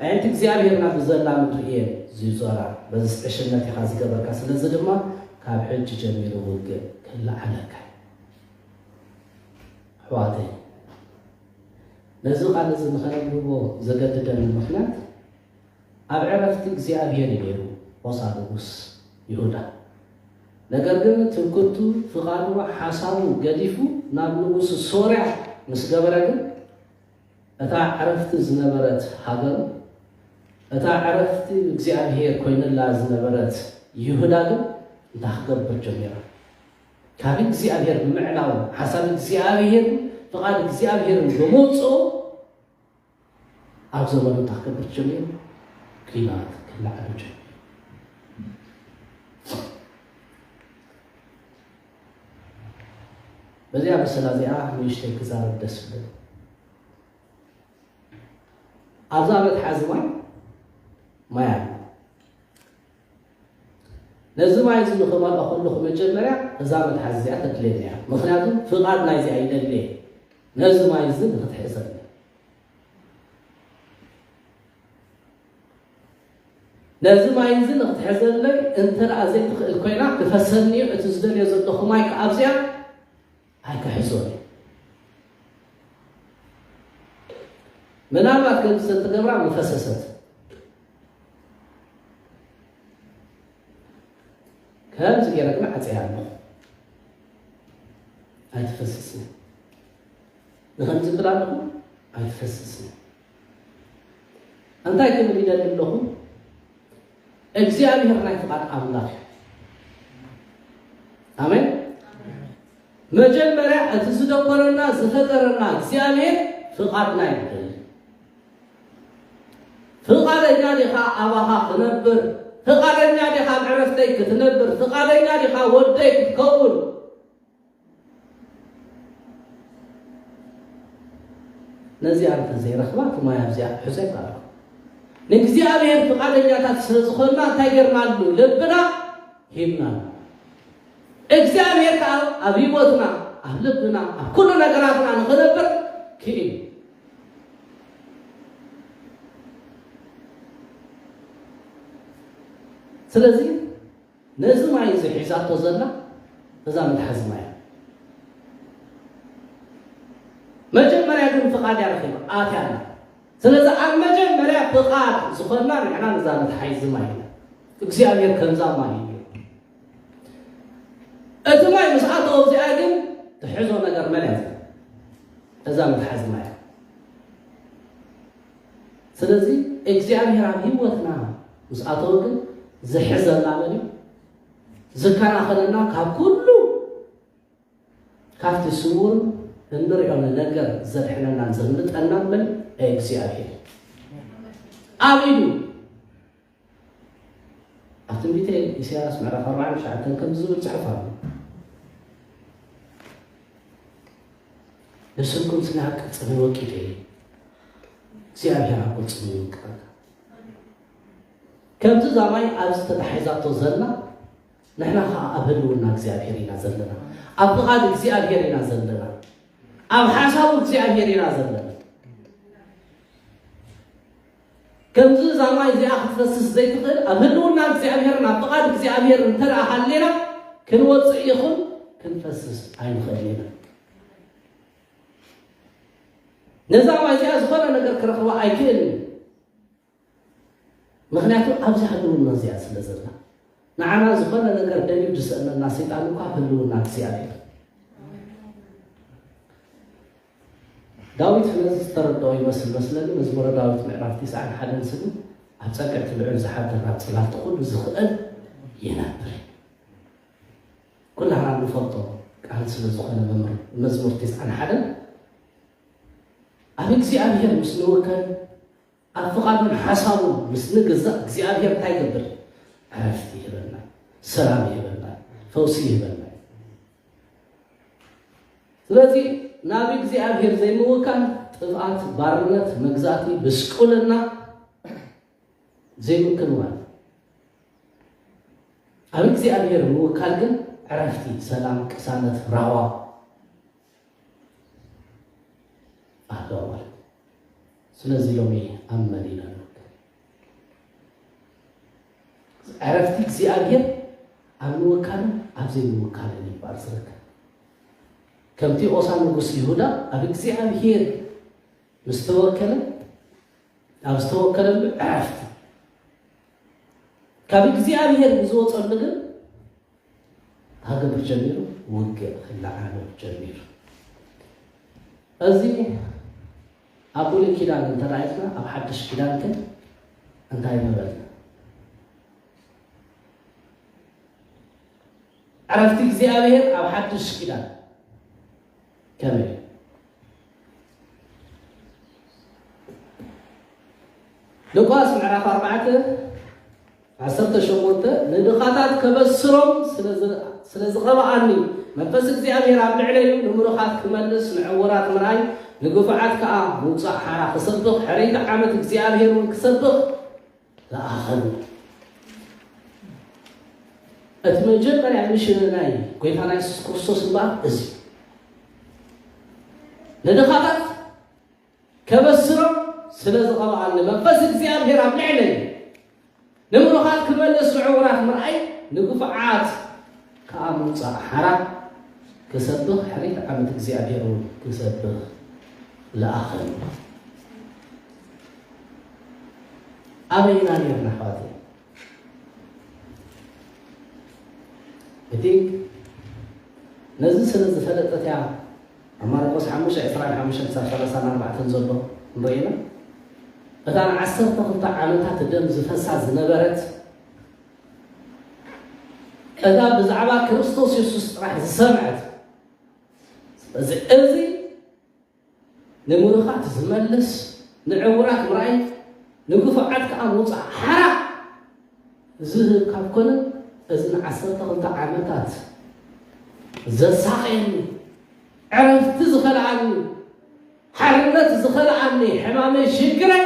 ኣዒንቲ እግዚኣብሔር ናብ ዘላ ምድሪ እየን ዝዞራ። በዚ ዕሽነት ኢኻ ዝገበርካ። ስለዚ ድማ ካብ ሕጂ ጀሚሩ ውግእ ክለዓለካ እዩ። ኣሕዋተይ፣ ነዚ ቃል እዚ ንኸነንብቦ ዘገድደኒ ምኽንያት ኣብ ዕረፍቲ እግዚኣብሔር እዩ ነይሩ ኦሳ ንጉስ ይሁዳ። ነገር ግን ትምክቱ ፍቓዱ ሓሳቡ ገዲፉ ናብ ንጉስ ሶርያ ምስ ገበረ ግን እታ ዕረፍቲ ዝነበረት ሃገሩ እታ ዕረፍቲ እግዚኣብሔር ኮይንላ ዝነበረት ይሁዳ ግን እንታይ ክገብር ጀሚራ? ካብ እግዚኣብሔር ብምዕላው ሓሳብ እግዚኣብሔር ፍቓድ እግዚኣብሔርን ብምውፅኦ ኣብ ዘመኑ እንታይ ክገብር ጀሚሩ? ኲናት ክለዓሉ ጀሚሩ። በዚኣ ምስላ እዚኣ ንእሽተይ ክዛረብ ደስ ይብል። ኣብዛ መትሓዚ ማይ፣ ማይ ኣሎ። ነዚ ማይ እዚ ንኽመልኦ ከለኹ መጀመርያ እዛ መትሓዚ እዚኣ ተድልየኒ እያ። ምኽንያቱ ፍቓድ ናይዚኣ ይደሊ እየ። ነዚ ማይ እዚ ንኽትሕዘኒ። ነዚ ማይ እዚ ንኽትሕዘለይ እንተ ደኣ ዘይትኽእል ኮይና፣ ክፈሰኒ እዩ። እቲ ዝደልዮ ዘለኹ ማይ ከኣ ኣብዚኣ ኣይክሕዞን እዩ። ምናልባት ከምዚ ተትገብራ ምፈሰሰት። ከምዚ ገይረ ግን ዓጽያ ኣለኹ። ኣይትፈስስን። ንኸምዚ ክብል ኣለኹ፣ ኣይትፈስስን። እንታይ ክብል ይደሊ ኣለኹ? እግዚኣብሔር ናይ ፍቓድ ኣምላኽ እዩ። ኣሜን። መጀመርያ እቲ ዝደኮረና ዝፈጠረና እግዚኣብሔር ፍቓድና ይደሊ። ፍቓደኛ ዲኻ ኣባኻ ክነብር? ፍቓደኛ ዲኻ ኣብ ዕረፍተይ ክትነብር? ፍቓደኛ ዲኻ ወደይ ክትከውን? ነዚኣ እንተ ዘይረኽባ፣ እቲ ማይ ኣብዚኣ ክሕዞ ኣይከኣልኩ። ንእግዚኣብሔር ፍቓደኛታት ስለ ዝኾንና እንታይ ጌርናሉ? ልብና ሂብናሉ። እግዚኣብሔር ከኣ ኣብ ህይወትና፣ ኣብ ልብና፣ ኣብ ኩሉ ነገራትና ንኽነብር ክኢሉ። ስለዚ ነዚ ማይ እዚ ሒዛቶ ዘላ እዛ መትሓዚ ማይ እያ። መጀመርያ ግን ፍቓድ እያ ረኺባ፣ ኣትያ ኣላ። ስለዚ ኣብ መጀመርያ ፍቓድ ዝኾንና ንሕና ነዛ መትሓዚ ማይ ኢና። እግዚኣብሔር ከምዛ ማይ እዩ። እቲ ማይ ምስ ኣተወ ኣብዚኣ ግን ትሕዞ ነገር መን እያ? እዛ መትሓዚ ማይ እያ። ስለዚ እግዚኣብሔር ኣብ ህይወትና ምስ ኣተወ ግን ዝሕዘና መን እዩ? ዝከናኸነና ካብ ኩሉ ካብቲ ስውር እንሪኦ ነገር ዘድሕነናን ዘምልጠናን መን? እግዚኣብሔር። ኣብ ኢዱ። ኣብ ትንቢተ ኢሳያስ ምዕራፍ ኣርባዓን ትሽዓተን ከምዚ ዝብል ጽሑፍ ኣሎ። ንስንኩም ስለ ኣብ ቅልጽም ወቂጠ እየ፣ እግዚኣብሔር ኣብ ቅልጽም ይውቅጠካ። ከምዚ እዛ ማይ ኣብዚ ተታሒዛቶ ዘላ፣ ንሕና ኸዓ ኣብ ህልውና እግዚኣብሔር ኢና ዘለና። ኣብ ፍቓድ እግዚኣብሔር ኢና ዘለና። ኣብ ሓሳቡ እግዚኣብሔር ኢና ዘለና። ከምዚ እዛ ማይ እዚኣ ክትፈስስ ዘይትኽእል፣ ኣብ ህልውና እግዚኣብሔር፣ ናብ ፍቓድ እግዚኣብሔር እንተ ደኣ ሃሊና፣ ክንወጽእ ይኹን ክንፈስስ ኣይንኽእልን ኢና። ነዛ ማይ እዚኣ ዝኾነ ነገር ክረኽባ ኣይክእልን እዩ። ምኽንያቱ ኣብዛ ህልውና እዚኣ ስለ ዘላ፣ ንዓና ዝኾነ ነገር ደልዩ ዝስእነና ሰይጣን እኳ ህልውና እግዚኣብሔር። ዳዊት ነዚ ዝተረድኦ ይመስል መስለኒ፣ መዝሙረ ዳዊት ምዕራፍ ትስዓን ሓደን ስኒ፣ ኣብ ጸግዒ እቲ ልዑል ዝሓድር፣ ኣብ ጽላልቲ ኩሉ ዝኽእል ይነብር። ኩላህና እንፈልጦ ቃል ስለ ዝኾነ መምር-፣ መዝሙር ትስዓን ሓደን፣ ኣብ እግዚኣብሔር ምስ ንውከል፣ ኣብ ፍቓዱን ሓሳቡን ምስ ንግዛእ እግዚኣብሔር እንታይ ይገብር? ዕረፍቲ ይህበና፣ ሰላም ይህበና፣ ፈውሲ ይህበና። ስለዚ ናብ እግዚኣብሔር ዘይምውካል ጥፍኣት፣ ባርነት፣ መግዛእቲ፣ ብስቁልና፣ ዘይምክንዋን። ኣብ እግዚኣብሔር ምውካል ግን ዕረፍቲ፣ ሰላም፣ ቅሳነት፣ ራህዋ ኣለዎ ማለት እዩ። ስለዚ ሎሚ ኣብ መን ኢና ንውከል? ዕረፍቲ እግዚኣብሔር ኣብ ምውካልን ኣብ ዘይምውካልን እዩ እምበኣር ዝርከብ። ከምቲ ኦሳ ንጉስ ይሁዳ ኣብ እግዚኣብሔር ምስ ተወከለ፣ ኣብ ዝተወከለሉ ዕረፍቲ፣ ካብ እግዚኣብሔር ብዝወፀሉ ግን ሃገር ጀሚሩ ውግእ ክለዓሎ ጀሚሩ። እዚ ኣብ ብሉይ ኪዳን እንተራእየትና፣ ኣብ ሓድሽ ኪዳን ግን እንታይ ምበልና? ዕረፍቲ እግዚኣብሔር ኣብ ሓድሽ ኪዳን ከመይ? ሉቃስ ምዕራፍ ኣርባዕተ ዓሰርተ ሸሞንተ፣ ንድኻታት ከበስሮም ስለ ዝ-፣ ስለ ዝቐብኣኒ፣ መንፈስ እግዚኣብሔር ኣብ ልዕለዩ ንምሩኻት ክመልስ፣ ንዕውራት ምርኣይ፣ ንግፉዓት ከኣ ምውጻእ ሓራ ክሰብኽ፣ ሕርይቲ ዓመት እግዚኣብሔር እውን ክሰብኽ ለኣኸሉ። እቲ መጀመርያ ሚሽን ናይ ጎይታና የሱስ ክርስቶስ እምበኣር እዚ እዩ። ንድኻታት ከበስሮም ስለ ዝቐብኣኒ መንፈስ እግዚኣብሔር ኣብ ልዕለይ፣ ንምሩኻት ክመልስ፣ ንዕውራት ምርኣይ፣ ንግፉዓት ከኣ ምውጻእ ሓራ ክሰብኽ፣ ሕርይቲ ዓመት እግዚኣብሔር እውን ክሰብኽ ለኣኸኒ። ኣበይና ነርና ኣሕዋት? እቲ ነዚ ስለ ዝፈለጠት እያ ኣብ ማርቆስ ሓሙሽተ ዕስራን ሓሙሽተን ክሳብ ሰላሳን ኣርባዕተን ዘሎ ንርእየና። እታ ንዓሰርተ ክልተ ዓመታት ደም ዝፈሳ ዝነበረት፣ እታ ብዛዕባ ክርስቶስ የሱስ ጥራሕ ዝሰምዐት፣ ስለዚ እዚ ንምሩኻት ዝመልስ፣ ንዕውራት ምርኣይ፣ ንግፉዓት ከኣ ምውጻእ ሓራ ዝህብ ካብ ኮነ፣ እዚ ንዓሰርተ ክልተ ዓመታት ዘሳቕየኒ፣ ዕረፍቲ ዝኸልኣኒ፣ ሓርነት ዝኸልኣኒ ሕማመይ፣ ሽግረይ፣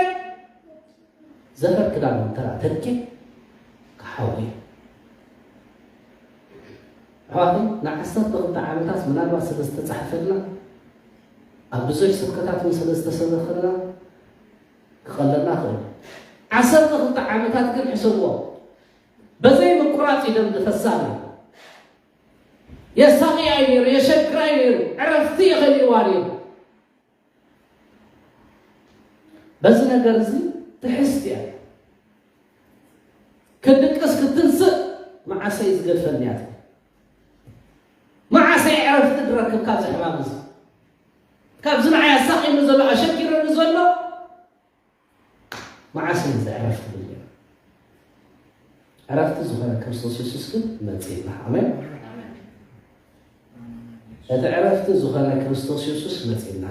ዘፈር ክዳን እንተ ተንኬ ክሓዊ። ኣሕዋተይ፣ ንዓሰርተ ክልተ ዓመታት ምናልባት ስለ ዝተጻሕፈልና፣ ኣብ ብዙሕ ስብከታት እውን ስለ ዝተሰበኸልና ክቐለልና ይኽእል። ዓሰርተ ክልተ ዓመታት ግን ሕሰብዎ፣ በዘይ ምቁራጽ እዩ ደም ዝፈሳ ነይሩ። የሳቕያ እዩ ነይሩ፣ የሸግራ እዩ ነይሩ፣ ዕረፍቲ የኸልእዋ ነይሩ። በዚ ነገር እዚ ትሕዝቲ እያ። ክድቅስ ክትንስእ መዓሰይ ዝገድፈኒ እያ ትብል። መዓሰይ ዕረፍቲ ዝረክብ ካብዚ ሕማም እዚ፣ ካብዚ ንዓይ ኣሳቒኒ ዘሎ፣ ኣሸጊረኒ ዘሎ መዓሰይ እዚ ዕረፍቲ ትብል እያ። ዕረፍቲ ዝኾነ ክርስቶስ የሱስ ግን መጺእና። ኣሜን። እቲ ዕረፍቲ ዝኾነ ክርስቶስ የሱስ መጺእና።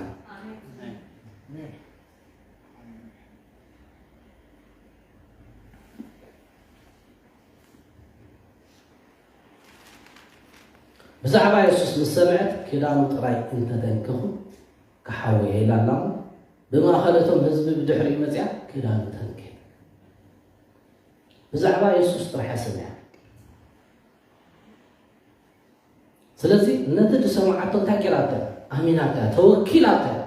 ብዛዕባ የሱስ ምስ ሰምዐት፣ ኪዳኑ ጥራይ እንተተንከኹ ክሓውየ ኢላ ኣላ። ብማእኸል እቶም ህዝቢ ብድሕሪኡ መጺኣ ኪዳኑ ተንከ። ብዛዕባ የሱስ ጥራሕ እያ ሰሚዓ። ስለዚ ነቲ ዝሰምዓቶ እንታይ ገይራቶ እያ? ኣሚናቶ እያ፣ ተወኪላቶ እያ።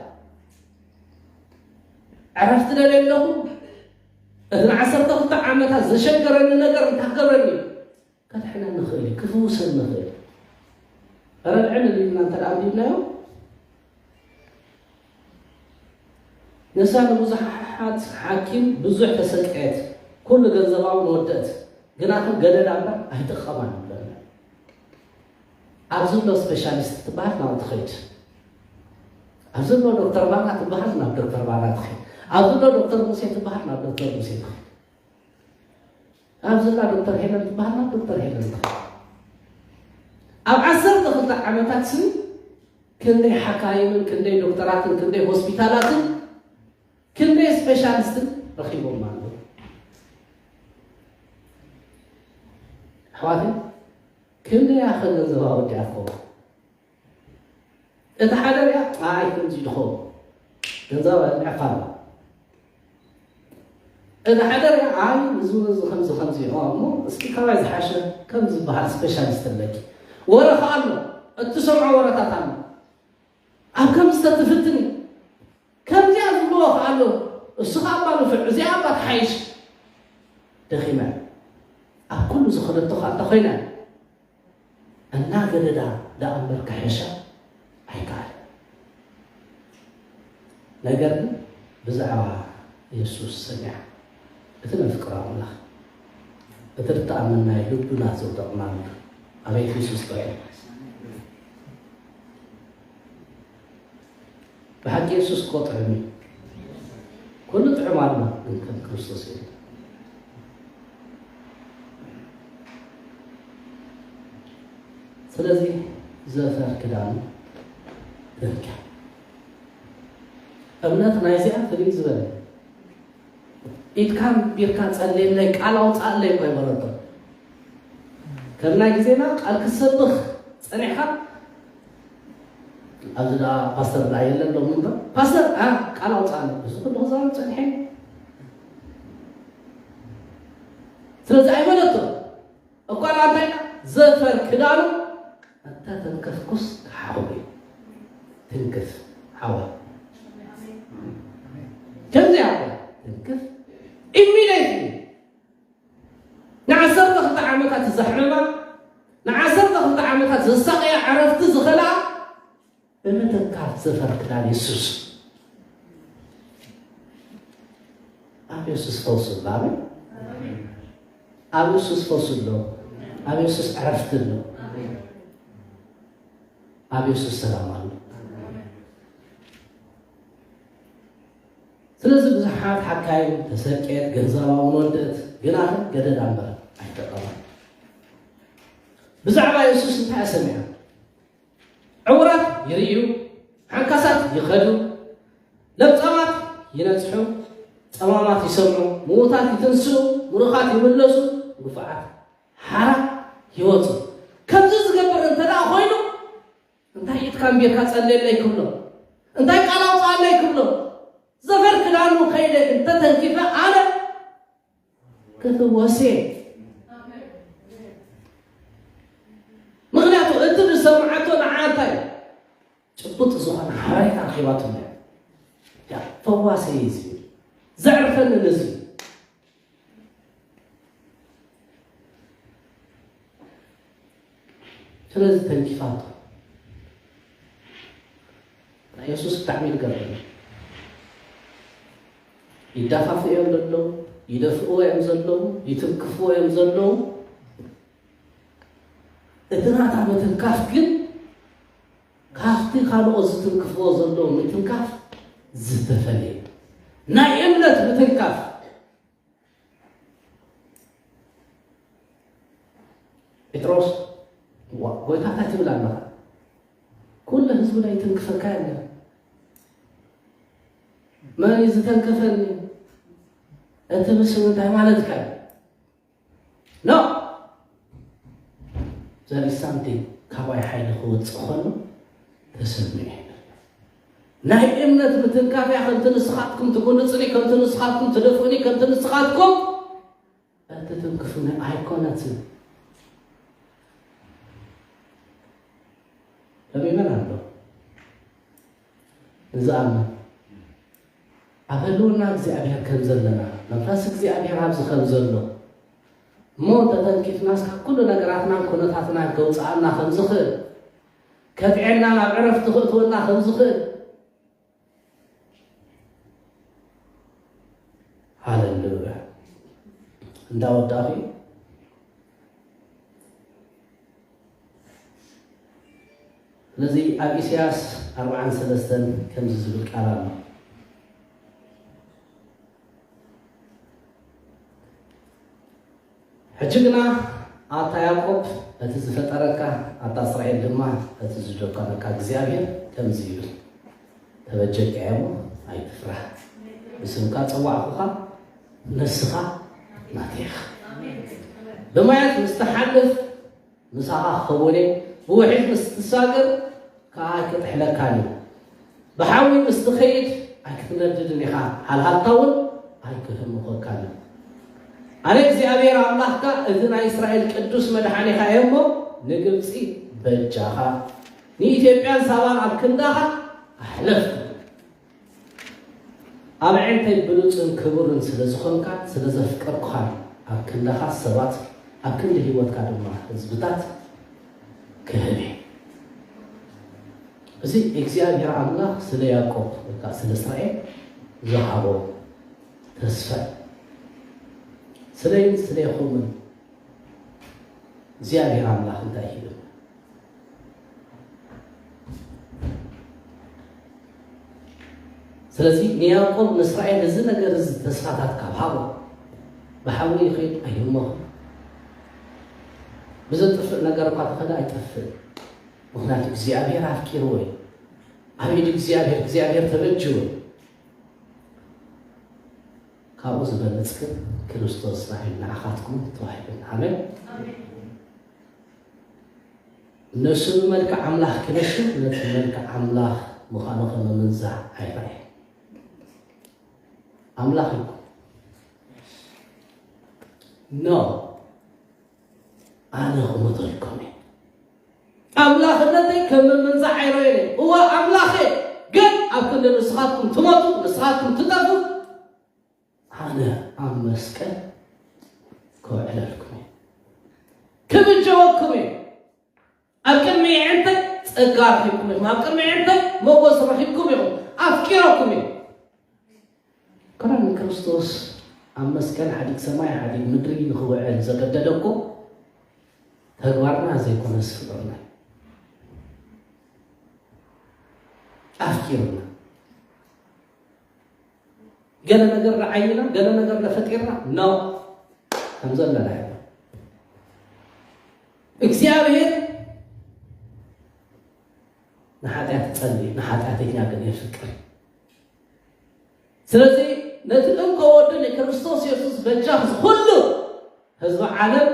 ዕረፍቲ ደልየ ኣለኹ፣ እቲ ንዓሰርተ ክልተ ዓመታት ዘሸገረኒ ነገር እንታይ ክገብረኒ እዩ? ከድሕነኒ ይኽእል እዩ፣ ክፍውሰኒ ይኽእል እዩ። ረድዕን ኢልና እንተ ደኣ ኣንቢብናዮ፣ ንሳ ንብዙሓት ሓኪም ብዙሕ ተሰቀየት፣ ኩሉ ገንዘባ እውን ወደት፣ ግናኸ ገደዳ እምበር ኣይጠቐማን ይብለና። ኣብዚ ኣሎ ስፔሻሊስት ትበሃል ናብኡ ትኸይድ፣ ኣብዚ ኣሎ ዶክተር ባና ትበሃል ናብ ዶክተር ባና ትኸይድ፣ ኣብዚ ኣሎ ዶክተር ሙሴ ትበሃል ናብ ዶክተር ሙሴ ትኸይድ፣ ኣብዚ ኣላ ዶክተር ሄለን ትበሃል ናብ ዶክተር ሄለን ትኸይድ። ኣብ ዓሰርተ ክልተ ዓመታት ሲ ክንደይ ሓካይምን ክንደይ ዶክተራትን ክንደይ ሆስፒታላትን ክንደይ ስፔሻሊስትን ረኺቦም ኣለዉ። ኣሕዋተይ፣ ክንደይ ኣኸ ገንዘብ ኣወዲኣትዎ? እቲ ሓደ ሪኣ ኣይ ከምዚ ድኾ ገንዘብ ኣልዕፋ። እቲ ሓደ ሪኣ ኣይ እዚ እዚ ከምዚ ከምዚ እሞ እስኪ ካባይ ዝሓሸ ከም ዝበሃል ስፔሻሊስት ኣለኪ። ወረ ከኣ ኣሎ፣ እትሰምዖ ወረታት ኣሎ። ኣብ ከምዚ ተትፍትኒ ከምዚኣ ዝብልዎ ከኣ ኣሎ። እሱ ከኣ እባ ንፉዕ፣ እዚኣ እባ ትሓይሽ። ደኺመ ኣብ ኩሉ ዝኸደቶ ከኣ እንተኾይነ እናገደዳ ደኣ እምበር ክሕሻ ኣይከኣልን። ነገር ግን ብዛዕባ የሱስ ሰሚዓ፣ እቲ ነፍቅሮ ኣምላኽ፣ እቲ ርትኣምን ናይ ልቡና ዘውደቕናሉ ኣቤት የሱስ ጥዑም። ብሓቂ የሱስ እኮ ጥዑም እዩ። ኩሉ ጥዑም ኣሎ፣ ግን ከም ክርስቶስ የለን። ስለዚ ዘፈር ክዳኑ ተንኪያ። እምነት ናይዚኣ ፍልይ ዝበለ። ኢድካ ቢርካ ጸልየለይ፣ ቃል ኣውጻኣለይ እኮ ይበለቶ። ከም ናይ ግዜና ቃል ክትሰብኽ ጸኒሕካ ኣብዚ ደኣ ፓስተር ደኣ የለን ሎም እምበር፣ ፓስተር፣ ኣ፣ ቃል ኣውፅኣኒ። እዚ ኩሉ ክዛረብ ፀኒሐ። ስለዚ ኣይበለቶ። እኳ ደኣ እንታይ ኢላ? ዘፈር ክዳኑ እንተ ተንከፍኩስ ክሓኹ እዩ። ትንክፍ፣ ሓዋ። ከምዚ እያ እኮ፣ ትንክፍ። ኢሚድየትሊ ንዓሰርተ ክልተ ዓመታት ዘሕመማ፣ ንዓሰርተ ክልተ ዓመታት ዘሳቐያ፣ ዕረፍቲ ዝኸልኣ ብምትካፍ ዘፈር ክዳን የሱስ። ኣብ የሱስ ፈውሲ ኣሎ። ኣሜን። ኣብ የሱስ ፈውሲ ኣሎ። ኣብ የሱስ ዕረፍቲ ኣሎ። ኣብ የሱስ ሰላም ኣሎ። ስለዚ ብዙሓት ሓካይም ተሰቄት፣ ገንዘባ እውን ወደት፣ ግና ግን ገደዳ እምበር ኣይጠቐማን። ብዛዕባ የሱስ እንታይ ኣሰሚዖም? ዕውራት ይርእዩ፣ ዓንካሳት ይኸዱ፣ ለምጻማት ይነጽሑ፣ ጸማማት ይሰምዑ፣ ምዉታት ይትንስኡ፣ ምሩኻት ይምለሱ፣ ግፉዓት ሓራ ይወጹ። ከምዚ ዝገብር እንተ ደኣ ኮይኑ፣ እንታይ ኢድካ ኣንቢርካ ጸልየለይ ክብሎ? እንታይ ቃል ኣውጽኣለይ ክብሎ? ዘፈር ክዳኑ ከይደ እንተተንኪፈ ኣነ ክፍወስ እየ። ምኽንያቱ እቲ ዝሰምዓቶ ንዓ እንታይ ጭቡጥ ዝኾነ ሓበሬታ ረኺባትሉ እያ። ያ ፈዋሰይ እዩ፣ ዘዕርፈኒ ነዚ እዩ። ስለዚ ተንኪፋቶ። ናይ የሱስ ብጣዕሚ ይገርም። ይዳፋፍኡ እዮም ዘለዉ፣ ይደፍእዎ እዮም ዘለዉ፣ ይትንክፍዎ እዮም ዘለዉ። እቲ ናታ ምትንካፍ ግን ካብቲ ካልኦት ዝትንክፍዎ ዘለዉ ምትንካፍ ዝተፈለየ ናይ እምነት ምትንካፍ። ጴጥሮስ፣ ዋ፣ ጎይታ እንታይ ትብል ኣለኻ? ኩሉ ህዝቢ ናይ ትንክፈካ የለን። መን እዩ ዝተንከፈኒ? እቲ ብስም እንታይ ማለትካ እዩ? ኖ! ዘሪ ሳምቲንግ ካባይ ሓይሊ ክወፅእ ከሎ ተሰሚዑ። ናይ እምነት ምትንካፍ እያ። ከምቲ ንስኻትኩም ትጉንፅኒ፣ ከምቲ ንስኻትኩም ትደፍእኒ፣ ከምቲ ንስኻትኩም እትትንክፉኒ ኣይኮነትን። ሎሚ መን ኣሎ ንዝኣምን? ኣብ ህልውና እግዚኣብሔር ከም ዘለና፣ መንፈስ እግዚኣብሔር ኣብዚ ከም ዘሎ፣ እሞ እንተተንኪፍናስ ካብ ኩሉ ነገራትናን ኩነታትናን ከውፅኣና ከም ዝኽእል፣ ከጥዕና ናብ ዕረፍቲ ክእትወና ከም ዝኽእል። ሃሌሉያ። እንዳወዳእኹ እዩ። ስለዚ ኣብ ኢሳያስ ኣርብዓን ሰለስተን ከምዚ ዝብል ቃል ኣሎ። ሕጂ ግና ኣታ ያዕቆብ፣ እቲ ዝፈጠረካ፣ ኣታ እስራኤል ድማ፣ እቲ ዝደኮነካ እግዚኣብሔር ከምዚ ይብል፣ ተበጀካ እየ እሞ ኣይትፍራህ። ብስምካ ጸዋዕኩኻ፣ ንስኻ ናተይ ኢኻ። ብማያት ምስ ትሓልፍ፣ ምሳኻ ክኸውን እየ፣ ብውሒት ምስ ትሳገር ከኣ ኣይክጥሕለካን እዩ። ብሓዊ ምስ ትኸይድ ኣይክትነድድን ኢኻ፣ ሃልሃልታ እውን ኣይክህምኾካን እዩ። ኣነ እግዚኣብሔር ኣምላኽካ፣ እቲ ናይ እስራኤል ቅዱስ መድሓኒኻ እየ እሞ፣ ንግብጺ በጃኻ፣ ንኢትዮጵያን ሳባን ኣብ ክንዳኻ ኣሕለፍኩ። ኣብ ኣዒንተይ ብሉጽን ክቡርን ስለ ዝኾንካ፣ ስለ ዘፍቀርኩኻን፣ ኣብ ክንዳኻ ሰባት፣ ኣብ ክንዲ ህይወትካ ድማ ህዝብታት ክህብ እየ። እዚ እግዚኣብሔር ኣምላኽ ስለ ያዕቆብ ወይ ከዓ ስለ እስራኤል ዝሃቦ ተስፋ እዩ። ስለይን ስለይኹምን እግዚኣብሔር ኣምላኽ እንታይ ሂቡ? ስለዚ ንያዕቆብ ንእስራኤል እዚ ነገር እዚ ተስፋታት ካብ ሃቦ፣ ብሓዊ ይኸይድ ኣይህመኹ። ብዘጥፍእ ነገር እኳ ተኸደ ኣይጠፍእ። ምኽንያቱ እግዚኣብሔር ኣፍቂርዎ እዩ። ኣብ ኢድ እግዚኣብሔር፣ እግዚኣብሔር ተበጅዎ እዩ። ካብኡ ዝበለጽ ግን ክርስቶስ ንዓይ ንዓኻትኩም ተዋሂቡና። ኣሜን። ኣሜን። ነሱ ብመልክዕ ኣምላኽ ክነሱ፣ ነቲ መልክዕ ኣምላኽ ምዃኑ ከም ምንዛዕ ኣይረኣየ። ኣምላኽ እዩ። ኖ፣ ኣነ ክሞተልኩም እየ። ኣምላኽነተይ ከም ምንዛዕ ኣይረኣየን። እወ፣ ኣምላኽ እየ፣ ግን ኣብ ክንዲ ንስኻትኩም ትሞቱ፣ ንስኻትኩም ትጠፉ፣ ኣነ ኣብ መስቀል ክውዕለልኩም እየ። ክምጀወኩም እየ። ኣብ ቅድሚ ኣዕንተይ ጸጋ ረኺብኩም ኢኹም። ኣብ ቅድሚ ኣዕንተይ ሞገስ ረኺብኩም ኢኹም። ኣፍቂረኩም እየ። ከመን ክርስቶስ ኣብ መስቀል ሓዲግ ሰማይ ሓዲግ ምድሪ ንኽውዕል ዘገደደ እኮ ተግባርና ዘይኮነስ ፍቅርና እዩ። ኣፍቂሩና። ገለ ነገር ረዓይና፣ ገለ ነገር ለፈጢርና፣ ኖ፣ ከም ዘለና ኢና። እግዚኣብሔር ንሓጢኣት ጸሊ፣ ንሓጢኣተኛ ግን የፍቅር። ስለዚ ነቲ እንኮ ወዱ ንክርስቶስ የሱስ በጃ ዝኹሉ ህዝቢ ዓለም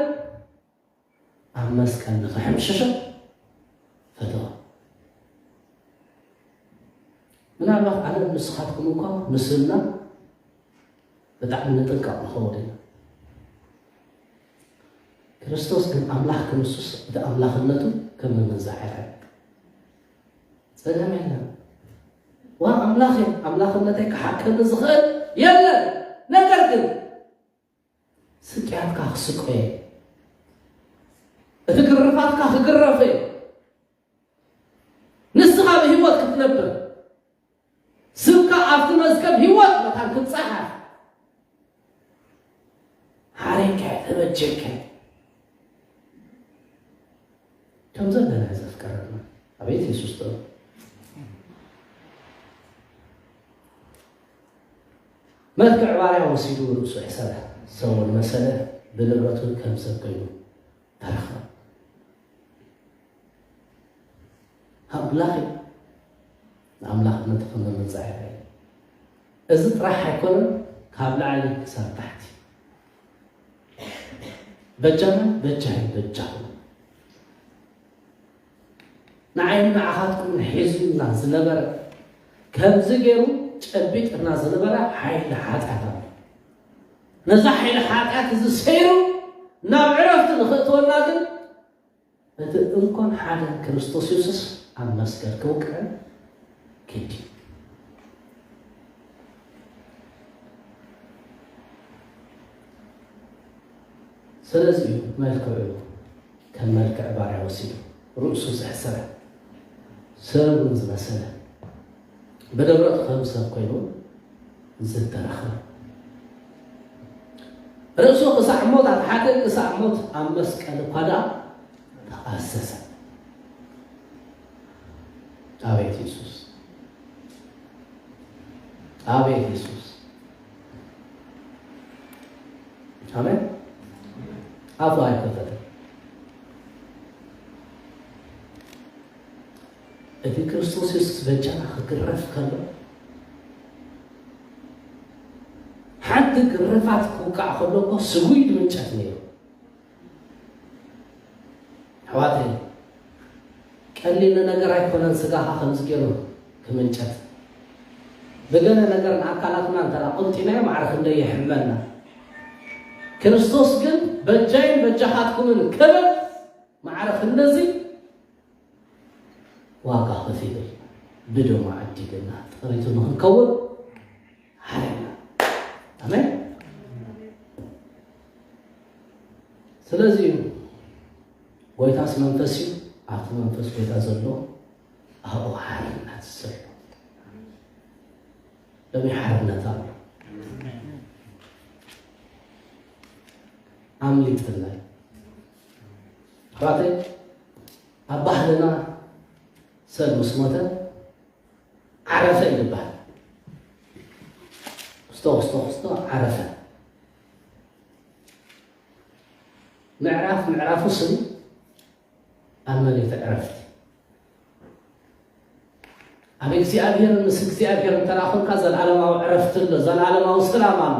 ኣብ መስቀል ንኽሕምሽሾ ፈተዋ። ምናልባት ኣነ ንስኻትኩም እኳ ምስልና ብጣዕሚ ንጥንቀቕ ንኸውን ኢና። ክርስቶስ ግን ኣምላኽ ክንሱስ እቲ ኣምላኽነቱ ከም ምንዛዕ ኣይረኣየን። ጸገም የለን። ዋ ኣምላኽ እየ፣ ኣምላኽነተይ ክሓከኒ ዝኽእል የለን። ነገር ግን ስቅያትካ ክስቆ እየ፣ እቲ ግርፋትካ ክግረፍ እየ። ንስኻ ብህይወት ክትነብር፣ ስምካ ኣብቲ መዝገብ ህይወት መታን ክጸሓፍ፣ ሓሬካ እየ፣ ተበጀካ እየ። ከም ዘለና እዩ ዘፍቀረና። ኣቤት የሱስ ጥበብ። መልክዕ ባርያ ወሲዱ ርእሱ ኣሕሰረ። ሰውን መሰለ፣ ብንብረቱ ከም ሰብ ኮይኑ ተረኽበ። ኣምላኽ እዩ። ንኣምላኽነቱ ከም መመንጽኣ ይረኣይ። እዚ ጥራሕ ኣይኮነን፣ ካብ ላዕሊ ክሳብ ታሕቲ። በጃና፣ በጃይ፣ በጃኹም። ንዓይን ንዓኻትኩምን ሒዙና ዝነበረ፣ ከምዚ ገይሩ ጨቢጥና ዝነበረ ሓይሊ ሓጢኣት ኣሎ። ነዛ ሓይሊ ሓጢኣት እዚ ሰይሩ ናብ ዕረፍቲ ንኽእትወና ግን እቲ እንኮን ሓደን ክርስቶስ የሱስ ኣብ መስቀል ክውቅዕን ግዲ እዩ። ስለዚ እዩ መልክዑ ከም መልክዕ ባርያ ወሲዱ፣ ርእሱ ዘሕሰረ፣ ሰብ እውን ዝመሰለ፣ ብንብረቱ ከም ሰብ ኮይኑ ዝተረኸበ። ርእሱ ክሳዕ ሞት ኣትሓተ፣ ክሳዕ ሞት ኣብ መስቀል እኳ ደኣ ተቐሰሰ። ኣቤት የሱስ! ኣቤት የሱስ! ኣሜን። ኣፉ ኣይከፈተን። እቲ ክርስቶስ የሱስ በጃና ክግረፍ ከሎ፣ ሓንቲ ግርፋት ክውቃዕ ከሎ እኮ ስጉይ ድምንጨት ነይሩ። ኣሕዋተይ፣ ቀሊል ነገር ኣይኮነን ስጋኻ ከምዚ ገይሩ ክምንጨት። ብገለ ነገር ንኣካላትና እንተ ደኣ ቆንጢናዮ ማዕረ ክንደይ የሕመና። ክርስቶስ ግን በጃይን በጃኻትኩምን ክብል ማዕረ ክንደዚ ዋጋ ከፊሉ ብደሙ ዓዲግና ጥሪቱ ንኽንከውን ሓረና። ኣሜን። ስለዚ እዩ ጎይታስ መንፈስ እዩ፣ ኣብቲ መንፈስ ጎይታ ዘሎ ኣብኡ ሓርነት ዘሎ። ሎሚ ሓርነት ኣሎ። ኣምሊጥና። ኣሕዋተይ፣ ኣብ ባህልና ሰብ ምስ ሞተ ዓረፈ እዩ ዝበሃል። ክስቶ፣ ክስቶ፣ ክስቶ፣ ዓረፈ። ምዕራፍ ምዕራፉ ስም ኣብ መሬት ዕረፍቲ። ኣብ እግዚኣብሔር፣ ምስ እግዚኣብሔር እንተ ደኣ ኾንካ፣ ዘለዓለማዊ ዕረፍቲ ኣሎ፣ ዘለዓለማዊ ሰላም ኣሎ።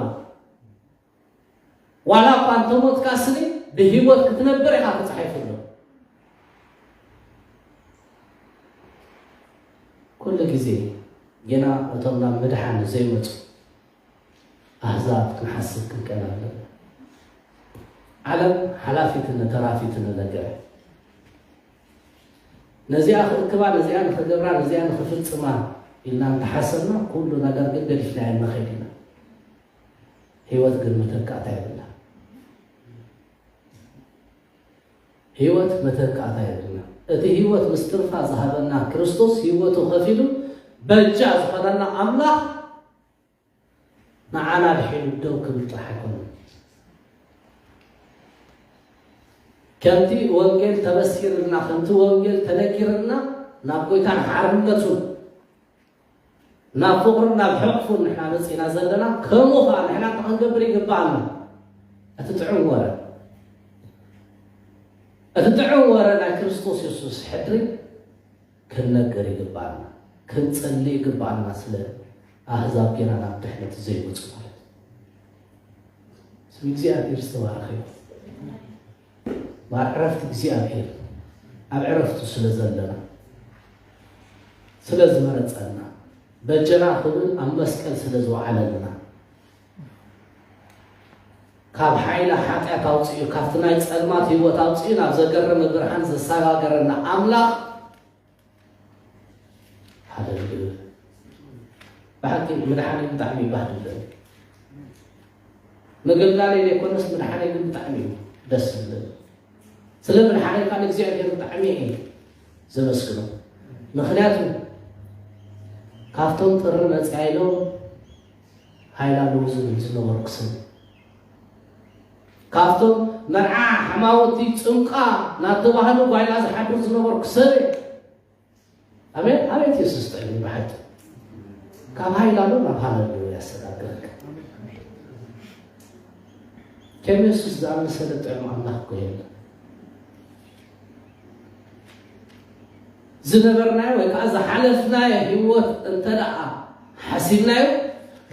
ዋላ እኳ እንተ ሞትካ ስኒ፣ ብህይወት ክትነብር ኢኻ ተጻሒፉ ኣሎ። ኩሉ ግዜ ጌና እቶም ናብ ምድሓን ዘይመጹ ኣህዛብ ክንሓስብ ክንክእል ኣለና። ዓለም ሓላፊትን ተራፊትን ነገር፣ ነዚኣ ክእክባ፣ ነዚኣ ንኽገብራ፣ ነዚኣ ንኽፍጽማ ኢልና እንተሓሰብና፣ ኩሉ ነገር ግን ገዲፍናዮ ንኸይድ ኢና። ህይወት ግን መተካእታ የብላ። ህይወት መተካእታ የብልና። እቲ ህይወት ምስትንፋስ ዝሃበና ክርስቶስ ህይወቱ ከፊሉ በጃ ዝኾነና ኣምላኽ ንዓና ድሒኑ ደው ክብል ጥራሕ ኣይኮነን። ከምቲ ወንጌል ተበሲርልና፣ ከምቲ ወንጌል ተነጊርልና ናብ ጎይታን ሓርነቱን ናብ ፍቕሩን ናብ ሕቕፉን ንሕና መጺና ዘለና፣ ከምኡ ኸኣ ንሕና እንታይ ክንገብር ይግብኣና? እቲ ጥዑም ወረ፣ እቲ ጥዑም ወረ ናይ ክርስቶስ የሱስ ሕድሪ ክንነግር ይግብኣና፣ ክንጸሊ ይግብኣና። ስለ ኣህዛብ ጌና ናብ ድሕነት ዘይመጹ ማለት እዩ። ስም እግዚኣብሔር ዝተባረኸ ይኹን። ኣብ ዕረፍቲ እግዚኣብሔር፣ ኣብ ዕረፍቱ ስለ ዘለና፣ ስለ ዝመረጸና፣ በጀና ክብል ኣብ መስቀል ስለ ዝወዓለልና፣ ካብ ሓይሊ ሓጢኣት ኣውጺኡ፣ ካብቲ ናይ ጸልማት ህይወት ኣውጺኡ ናብ ዘገርም ብርሃን ዘሰጋገረና ኣምላኽ ሃለሉያ። ብሓቂ ምድሓነይ ብጣዕሚ እዩ ባህ ዝብል። ምግልጋለይ ዘይኮነስ ምድሓነይ ግን ብጣዕሚ እዩ ደስ ዝብል። ስለ ምድሓነይ ከዓ ንእግዚኣብሔር ብጣዕሚ እየ ዘመስግኖ። ምኽንያቱ ካብቶም ጥሪ መፅያ ኢሎም ሃይላንድ ዝብል ዝነበርኩ ሰብ፣ ካብቶም መርዓ ሓማውቲ ጽምቃ እናተባህሉ ጓይላ ዝሓድሩ ዝነበርኩ ሰብ እየ። ኣሜን። ኣቤት የሱስ ጥዕም ብሓቂ ካብ ሃይላንድ ናብ ሃለሉያ ያሰጋግረካ። ከም የሱስ ዝኣመሰለ ጥዑም ኣምላኽ እኮ የለን። ዝነበርናዮ ወይ ከዓ ዝሓለፍናዮ ህይወት እንተ ደኣ ሓሲብናዮ፣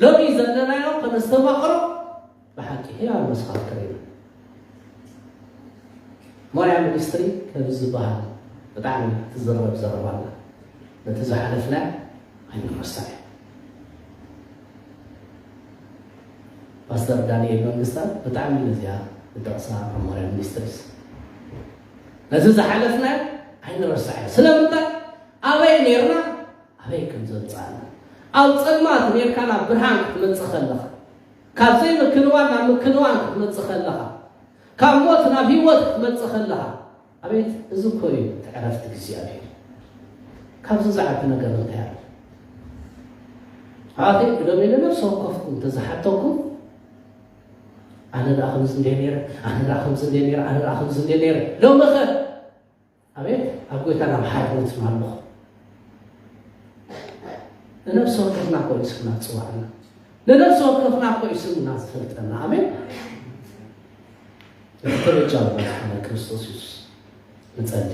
ሎሚ ዘለናዮ ከነስተማቕሮ ብሓቂ ህያው መስኻኽር ኢና። ሞርያ ሚኒስትሪ ከምዚ ዝበሃል ብጣዕሚ ትዝረብ ዘረባ ኣላ። ነቲ ዝሓለፍናዮ ኣይንረሳዕ። ፓስተር ዳንኤል መንግስታት ብጣዕሚ ነዚኣ ዝጠቕሳ ኣብ ሞርያ ሚኒስትሪስ። ነቲ ዝሓለፍናዮ ኣይንረሳዕ። ስለምንታይ? ኣበይ ኔርና? ኣበይ ከም ዘምጻእና። ኣብ ጸልማት ኔርካ ናብ ብርሃን ክትመጽእ ከለኻ፣ ካብ ዘይምክንዋን ናብ ምክንዋን ክትመጽእ ከለኻ፣ ካብ ሞት ናብ ህይወት ክትመጽእ ከለኻ፣ ኣቤት እዚ እኮ እዩ እቲ ዕረፍቲ እግዚኣብሔር። ካብዚ ዝዓቢ ነገር እንታይ ኣሎ? ኣባተይ ቅደም ኢለ ነፍሲ ወከፍኩም እንተዝሓተኩም፣ ኣነ ደኣ ከምዚ እንደ ነይረ፣ ኣነ ደኣ ከምዚ እንደ ነይረ፣ ኣነ ደኣ ከምዚ እንደ ነይረ። ሎሚ ኸ ኣቤት ኣብ ጎይታ ናብ ሓርነት ኣለኹ። ንነፍሲ ወከፍና እኮ እዩ ስምና ዝጽዋዕና። ንነፍሲ ወከፍና እኮ እዩ ስምና ዝፈልጠና። ኣሜን። እቲ ተበጃ ዝኾነ ክርስቶስ የሱስ ንጸሊ።